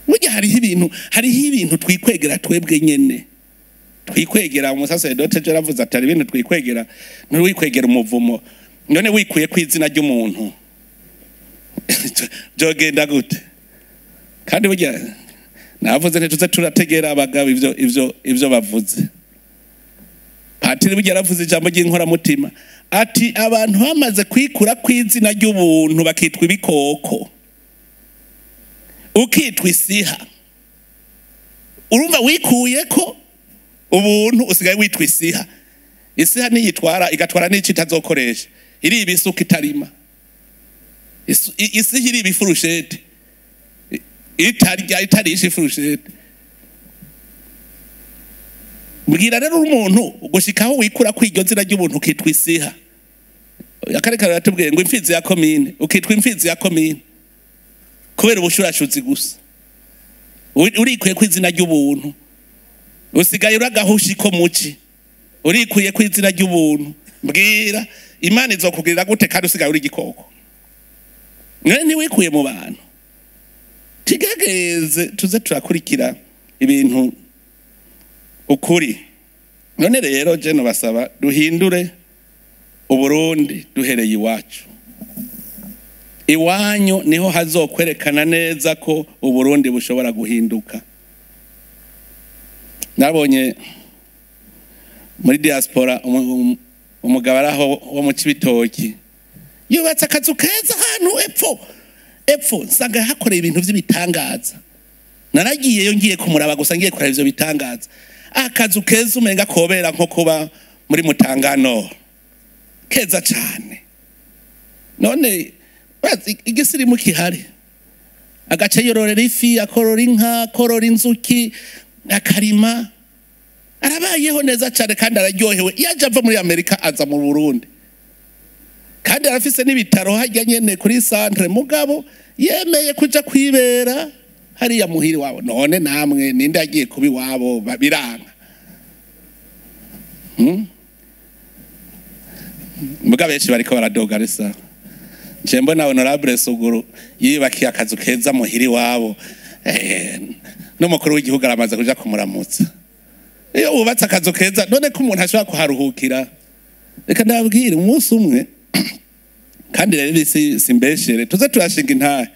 Burya hariho ibintu twikwegera twebwe nyene. Twikwegera umusacerdote je aravuze ati hari ibintu twikwegera, ntiwikwegera umuvumo. None wikuye ku izina ry'umuntu byogenda gute? Kandi burya navuze nti tuze turategera abagabo ivyo bavuze. Patiri burya yaravuze ijambo ry'inkoramutima ati abantu bamaze kwikura ku izina ry'ubuntu bakitwa ibikoko, ukitwa isiha. Urumva wikuye ko ubuntu usigaye witwa isiha. Isiha niyitwara igatwara n'ico itazokoresha, iri ibisuka itarima, isiha iri ibifurushete itarya itarisha ifurushete. Mbwira rero umuntu gushikaho wikura kwiryo zina ry'ubuntu ukitwa isiha. Akareka yaratubwiye ngo imfizi ya komine, ukitwa imfizi ya komine kubera ubushurashuzi gusa. Urikuye kw'izina ry'ubuntu, usigaye uragahushi ko muci, urikuye kw'izina ry'ubuntu. Mbwira Imana izokugirira gute kandi usigaye uri igikoko? None ntiwikuye mu bantu. Tugerageze tuze turakurikira ibintu ukuri. None rero je no basaba duhindure Uburundi duhereye iwacu. Iwanyu niho hazokwerekana neza ko Uburundi bushobora guhinduka. Nabonye muri diaspora umugabo araho wo mu Cibitoki yubatse akazu keza ahantu epfo nsanga hakoreye ibintu vy'ibitangaza. Naragiyeyo ngiye kumuraba gusa ngiye kuraba ivyo bitangaza. Akazu keza umenga kobera nko kuba muri Mutangano, keza cane. None igisirimu kihari, agace yororera ifi, akorora inka, akorora inzuki, akarima, arabayeho neza cyane kandi araryohewe. Yaje ava muri Amerika aza mu Burundi, kandi arafise n'ibitaro hajya nyene kuri centre. Mugabo yemeye kuja kwibera hariya muhiri wabo. None namwe ninde agiye kuba iwabo biranga? Mugabo benshi bariko baradoga risa. Nje mbona honorable Suguru yibakiye akazu keza muhiri wabo, n'umukuru w'igihugu aramaze kuja kumuramutsa. Iyo wubatse akazu keza none ko umuntu ashobora kuharuhukira. Reka ndababwire umunsi umwe, kandi rero simbeshere tuze turashinga intahe.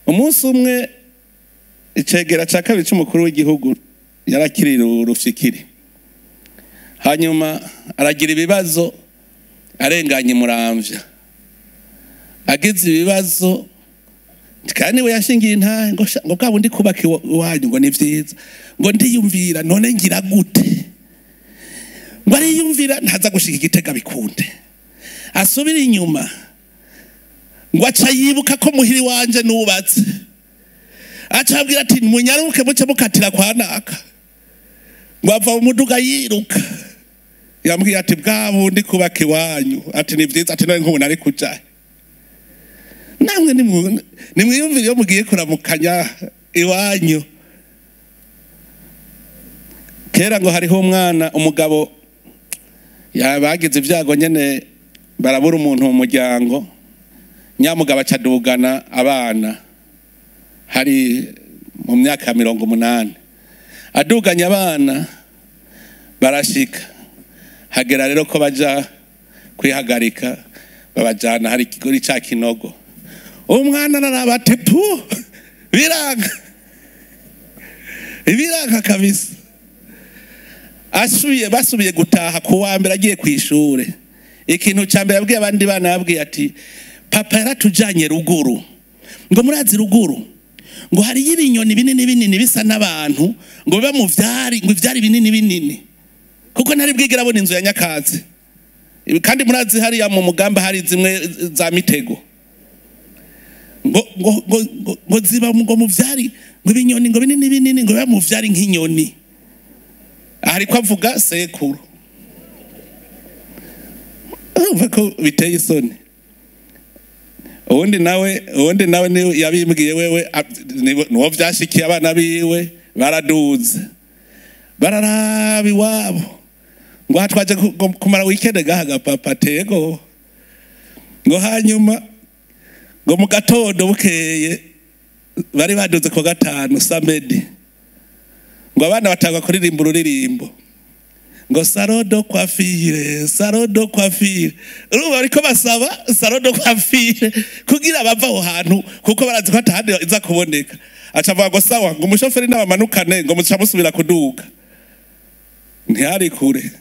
Umunsi umwe icegera ca kabiri c'umukuru w'igihugu yarakirira urufikiri, hanyuma aragira ibibazo arenganye Muramvya. Agize ibibazo kandi we yashingiye intahe ngo bwa bundi kubaka iwanyu ngo ni vyiza, ngo ndiyumvira none ngira gute? Ngo ariyumvira ntaza gushika Igitega bikunde. Asubira inyuma ngo aca yibuka ko muhiri wanje nubatse, Acabwira ati munyaruke muce mukatira kwa naka. Ngo ava mu muduga yiruka. Yambwiye ati bwa bundi kubaka iwanyu, ati ni vyiza, ati none nk'ubu nari kuja. Namwe nimwiyumvire iyo mugiye kuramukanya iwanyu. Kera ngo hariho umwana, umugabo yabagize ibyago nyene, barabura umuntu mu muryango, nyamugabo acadugana abana, hari mu myaka ya 80. Aduganye abana barashika, hagera rero ko baja kwihagarika, babajana hari ikigori ca kinogo. Umwana araraba ati pu, biranga biranga kabisa. Asubiye, basubiye gutaha ku wa mbere agiye kw'ishure, ikintu ca mbere yabwiye abandi bana, yabwiye ati papa yaratujanye ruguru, ngo murazi ruguru ngo hariyo ibinyoni binini binini bisa n'abantu, ngo biba mu vyari, ngo ivyari binini binini, kuko ntari bwigera abona inzu ya nyakatsi. Kandi murazi hariya mu mugamba hari zimwe za mitego, ngo ngo ngo ngo ziba ngo mu vyari, ngo ibinyoni ngo binini binini ngo biba mu vyari nk'inyoni. Ariko avuga sekuru. Urumva ko biteye isoni. Uwundi nawe ni yabimbwiye wewe, nuwo vyashikiye abana biwe baraduze, bararaba iwabo, ngo aha twaje kumara weekend gahaga papa tego. Ngo hanyuma ngo mu gatondo bukeye bari baduze ku gatanu samedi, ngo abana batangwa kuririmba ururirimbo ngo sarodo coiffure, sarodo coiffure. Urumva bariko basaba sarodo coiffure kugira bava aho hantu, kuko barazi ko atahandi iza kuboneka. Aca avuga ngo sawa, ngo umushoferi n'abamanukane, ngo muca musubira kuduga. Ntihari kure,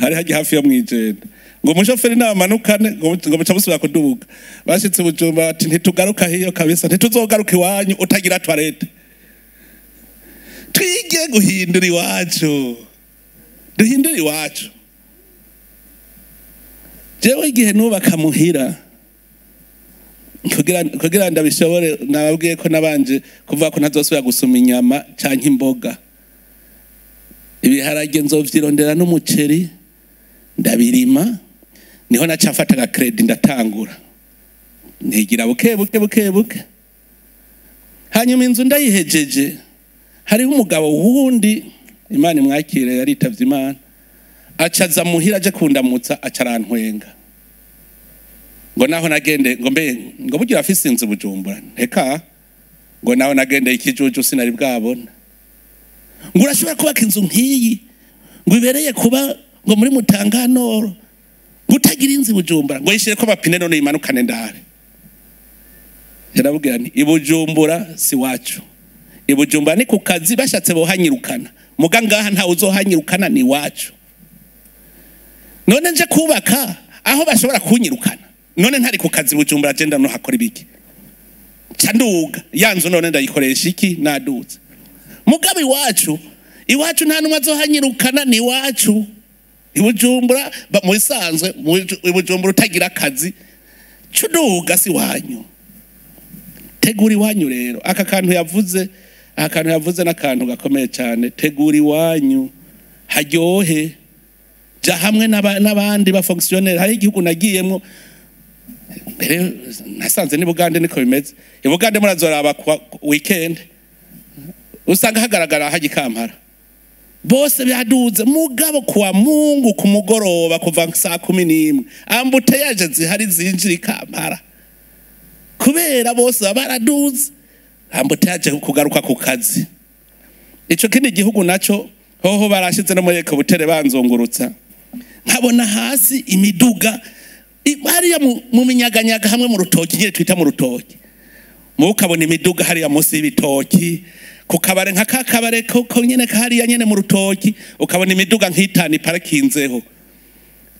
hari hagiye hafi yo mwijenda. Ngo umushoferi n'abamanukane, ngo muca musubira kuduga. Bashitse Bujumbura bati ntitugaruka hiyo kabisa, ntituzogaruka iwanyu utagira toilette. Twige guhindura iwacu, duhindure iwacu. Jewe igihe nubaka muhira, kugira ndabishobore, nababwiye ko nabanje kuvuga ko ntazosubira gusuma inyama canke imboga. Ibiharage nzovyirondera n'umuceri ndabirima, niho naca mfata aga credit ndatangura, nigira buke buke buke buke. Hanyuma inzu ndayihejeje, hariho umugabo wundi, Imana imwakire, yaritavye Imana, acaza muhira aje kundamutsa, aca arantwenga. Ngo naho nagende, ngo mbe ngo bugira afise inzu Bujumbura, nteka, ngo naho nagende ikijuju sinari bwabona. Ngo urashobora kubaka inzu nk'iyi, ngo ibereye kuba ngo muri Mutanganoro, ngo utagira inzu Bujumbura, ngo yishire ko amapine none yimanukane ndare. Yarabwira nti Ibujumbura si wacu, Ibujumbura ni ku kazi, bashatse bohanyirukana, muga ngaha nta uzohanyirukana, ni wacu. None nje kubaka aho bashobora kunyirukana, none ntari ku kazi Bujumbura, agenda no hakora ibiki? Nduga ya nzu none ndayikoresha iki? Naduze. Mugabe iwacu, iwacu nta numwe azohanyirukana, ni iwacu. Ibujumbura mu bisanzwe, Ibujumbura utagira akazi cuduga si wanyu. Tegura iwanyu rero. Aka kantu yavuze, aka kantu yavuze n'akantu gakomeye cyane. Tegura iwanyu haryohe, ja hamwe n'abandi ba fonctionnaire. Hari igihugu nagiyemwo mbere, nasanze ni Bugande niko bimeze. I Bugande murazoraba ku weekend, usanga hagaragara haji Kampala bose byaduze, mugabo kuwa Mungu ku mugoroba kuva saa 11 embouteillage zihari zinjira i Kampala, kubera bose baraduze, embouteillage kugaruka ku kazi. Ico kindi gihugu naco hoho barashize no muri Eko Butere, banzungurutsa nkabona hasi imiduga hariya mu minyaganyaga hamwe mu rutoki nyine twita mu rutoki, mukabona imiduga hariya munsi y'ibitoki ku kabare, nka ka kabare ko nyene hariya nyene mu rutoki, ukabona imiduga nk'itanu iparakinzeho.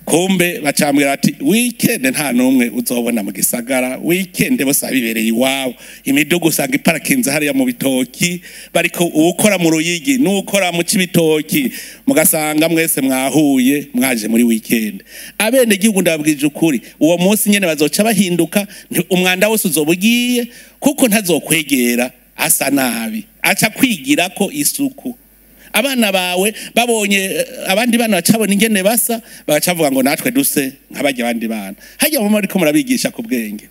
Kumbe bacambwira ati weekend nta numwe uzobona mu gisagara, weekend bose abibereye iwabo, imiduga usanga iparakinze hariya mu bitoki, bariko uwukora mu Ruyigi n'ukora mu Cibitoki, mugasanga mwese mwahuye mwaje muri weekend. Abene gihugu ndababwije ukuri, uwo munsi nyene bazoca bahinduka, umwanda wose uzoba ugiye, kuko ntazokwegera asa nabi, aca kwigira ko isuku. Abana bawe babonye abandi bana bacabona ingene basa, bagacavuga ngo natwe duse nk'abajya abandi bana. Hajya mu ariko murabigisha ku bwenge.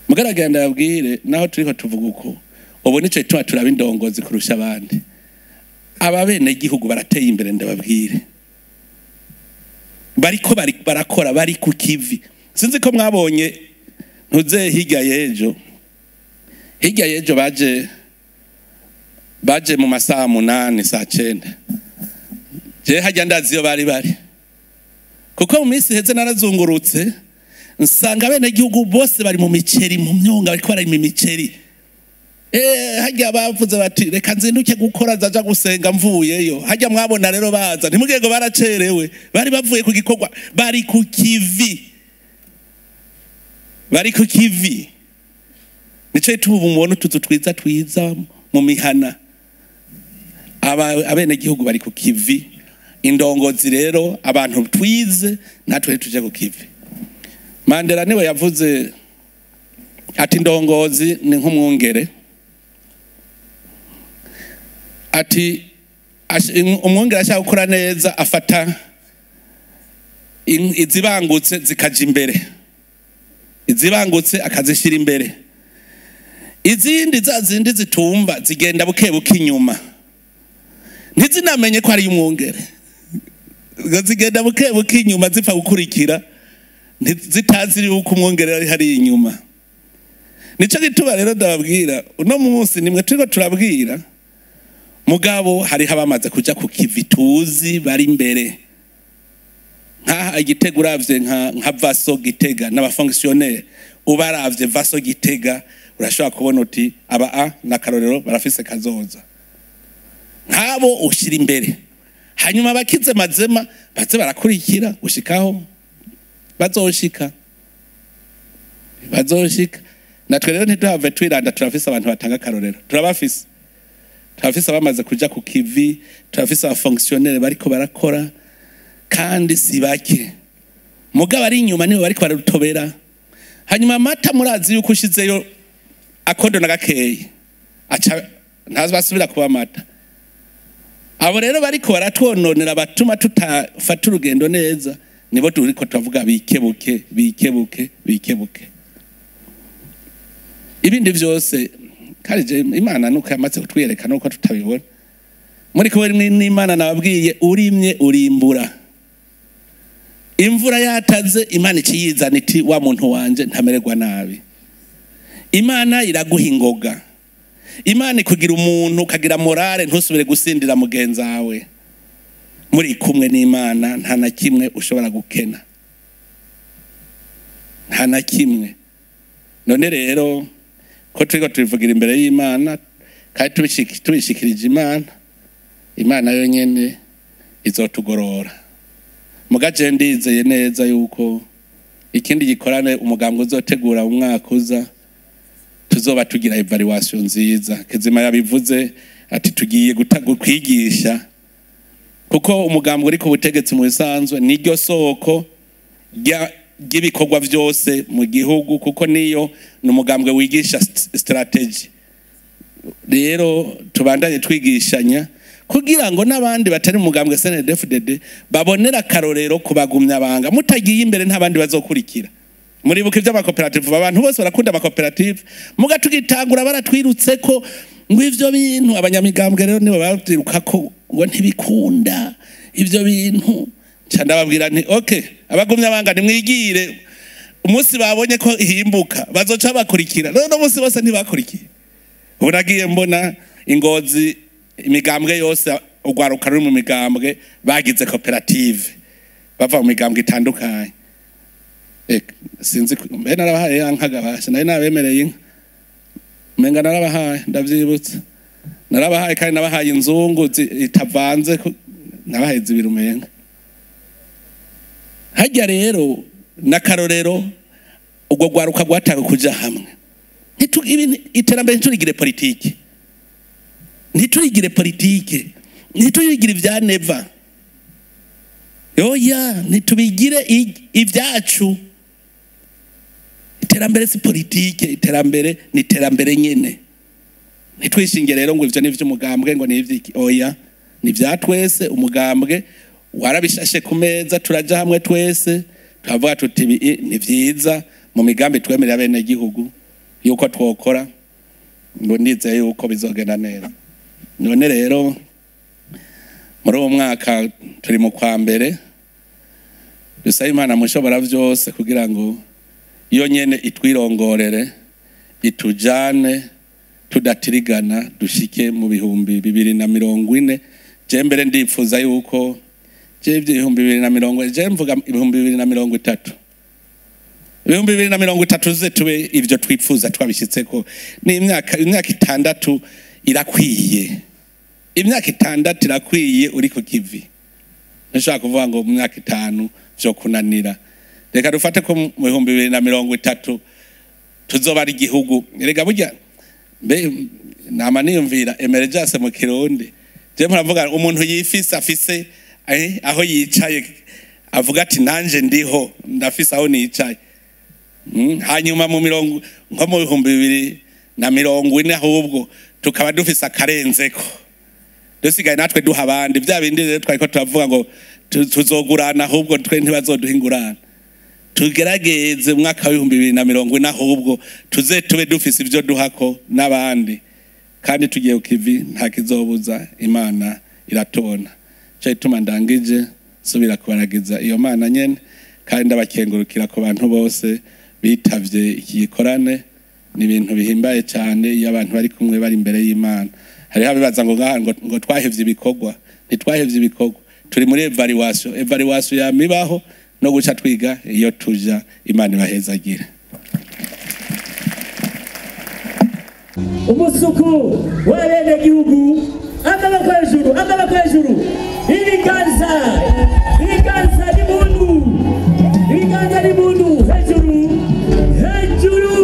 Mugaragara ndabwire naho turiko tuvuga uko ubu nico gituma turaba indongozi kurusha abandi. Aba bene gihugu barateye imbere ndababwire, bariko barakora, bari ku kivi. Sinzi ko mwabonye ntuze hirya yejo, hirya yejo baje mu masaha 8 saa 9. Je hajya ndazi yo bari kuko mu minsi heze narazungurutse nsanga bene gihugu bose bari mu miceri, mu myonga bariko bari mu miceri. Hajya bavuze bati reka nzinduke gukora zaja gusenga mvuyeyo. Hajya mwabona rero baza, ntimugire ngo baracerewe, bari bavuye ku gikorwa, bari ku kivi, bari ku kivi. Nico tubu mubona utuzu twiza twiza mu mihana, abene gihugu bari ku kivi. Indongozi rero abantu twize natwe tuje ku kivi. Mandela niwe yavuze ati indongozi ni nk'umwungere, ati umwungere ashaka gukora neza afata izibangutse zikaja imbere, izibangutse akazishira imbere, izindi za zindi zitumva zigenda buke buke inyuma, ntizinamenye ko ari umwungere, zigenda buke buke inyuma zipfa gukurikira, zitazi yuko umwungere ari hari inyuma. Nico gituma rero ndababwira uno munsi nimwe turiko turabwira, mugabo hari habamaze kuja ku kivi tuzi bari imbere. Nka Igitega uravye nka Vaso Gitega n'abafonctionnaire, ubaravye Vaso Gitega urashobora kubona uti aba a na Karorero barafise kazoza. Nkabo ushira imbere, hanyuma abakize mazema baze barakurikira gushikaho bazoshika, bazoshika. Natwe rero ntituhave twiranda, turafise abantu batanga Karorero, turabafise, turafise abamaze kuja ku kivi, turafise abafonctionnaire bariko barakora kandi si bake. Mugabo ari inyuma nibo bariko bararutobera. Hanyuma amata murazi yuko ushizeyo akondo na gakeyi aca ntazasubira kuba amata. Abo rero bariko baratwononera batuma tutafata urugendo neza, nibo turiko turavuga bikebuke, bikebuke, bikebuke. Ibindi vyose kandi Imana nuko yamaze kutwereka nuko tutabibona. Muri kumwe n'Imana nababwiye urimye urimbura. Imvura yataze Imana ikiyizana iti wa muntu wanje ntamererwa nabi. Imana iraguha ingoga. Imana ikugira umuntu ukagira morale ntusubire gusindira mugenzi wawe. Muri kumwe n'Imana nta na kimwe ushobora gukena, nta na kimwe. None rero ko turiko tubivugira imbere y'Imana kandi tubishikirije Imana, Imana yonyene izotugorora. Mugaje ndizeye neza yuko ikindi gikorane umugambwe uzotegura umwaka uza tuzoba tugira evaluation nziza. Kizima yabivuze ati tugiye kwigisha, kuko umugambwe uri ku butegetsi mu bisanzwe niryo soko ry'ibikorwa vyose mu gihugu, kuko niyo ni umugambwe wigisha strategy. Rero tubandanye twigishanya kugira ngo n'abandi batari mu mugambwe CNDD-FDD babonera karorero kubagumya banga. Mutagiye imbere nta bandi bazokurikira. Muribuka ivy'amakoperative, abantu bose barakunda amakoperative, muga tugitangura baratwirutse ko ngo ivyo bintu abanyamigambwe rero nibo babyiruka ko ngo ntibikunda ivyo bintu. Nca ndababwira nti okay, abagumya banga nimwigire, umunsi babonye ko ihimbuka bazoca bakurikira. None umunsi bose ntibakurikiye. Ubu nagiye mbona Ingozi imigambwe yose urwaruka ruri mu migambwe bagize koperative bava mu migambwe itandukanye. Sinzi mbe narabahaye ya nka gabasha, nari nabemereye inka, menga narabahaye, ndavyibutse narabahaye, kandi nabahaye inzungu itavanze, nabahaye zibiri umenga. Hajya rero na Karorero ubwo rwaruka rwatanga kuja hamwe. Iterambere ntiturigire politike, ntiturigire politike, ntiturigire ivya neva, oya, ntitubigire ibyacu. Iterambere si politike, iterambere ni iterambere nyene. Ntitwishinge rero ngo ivyo ni ivy'umugambwe, ngo ni ivy'iki, oya, ni vya twese. Umugambwe warabishashe ku meza, turaja hamwe twese turavuga tuti ibi ni vyiza mu migambi twemerera bene gihugu yuko twokora, ngo ndizeye yuko bizogenda neza. None rero muri uwo mwaka turi mu kwa mbere, dusabe Imana mushobora vyose kugira ngo iyo nyene itwirongorere, itujane tudatirigana, dushike mu 2040. Je mbere ndipfuza yuko je ivyo 2040, je mvuga 2030, 2030 ze tube ivyo twipfuza twabishitseko. Ni imyaka 6 irakwiye, imyaka 6 irakwiye uri ku kivi. Nshaka kuvuga ngo mu myaka 5 vyo kunanira. Reka dufate ko mu 2030 tuzoba ari igihugu. Erega burya mbe nama niyumvira emergence mu Kirundi, je muravuga umuntu yifise afise aho yicaye avuga ati nanje ndiho ndafise aho nicaye. Hanyuma mu mirongo nko mu 2040 ahubwo tukaba dufise akarenzeko, dusigaye natwe duha abandi. Bya bindi rero twariko turavuga ngo tuzogurana, ahubwo twe ntibazoduha ingurane. Tugerageze mu mwaka wa 2040 ahubwo tuze tube dufise ivyo duhako n'abandi, kandi tugiye ku kivi nta kizobuza, Imana iratubona. Cyo ituma ndangije subira kubaragiza iyo Mana nyene, kandi ndabakengurukira ku bantu bose bitavye iki gikorane. Ni ibintu bihimbaye cyane iyo abantu bari kumwe bari imbere y'Imana. Hariho abibaza ngo ngaha ngo twahevye ibikorwa. Ntitwahevye ibikorwa, turi muri evaluation. Evaluation yamibaho no guca twiga iyo tuja. Imana ibahezagire. Umusuku w'abenegihugu, amaboko hejuru, amaboko hejuru, ibiganza, ibiganza n'impundu, ibiganza n'impundu hejuru, hejuru,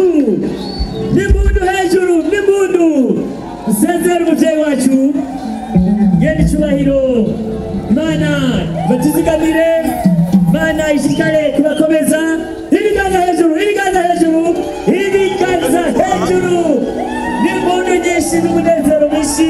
n'impundu hejuru, n'impundu. Sezera umuvyeyi wacu ngende icubahiro. Imana batuzigamire, Imana ishikare kubakomeza. Ibiganza hejuru, ibiganza hejuru, ibiganza hejuru, n'impundu nyinshi n'umunezero mwinshi.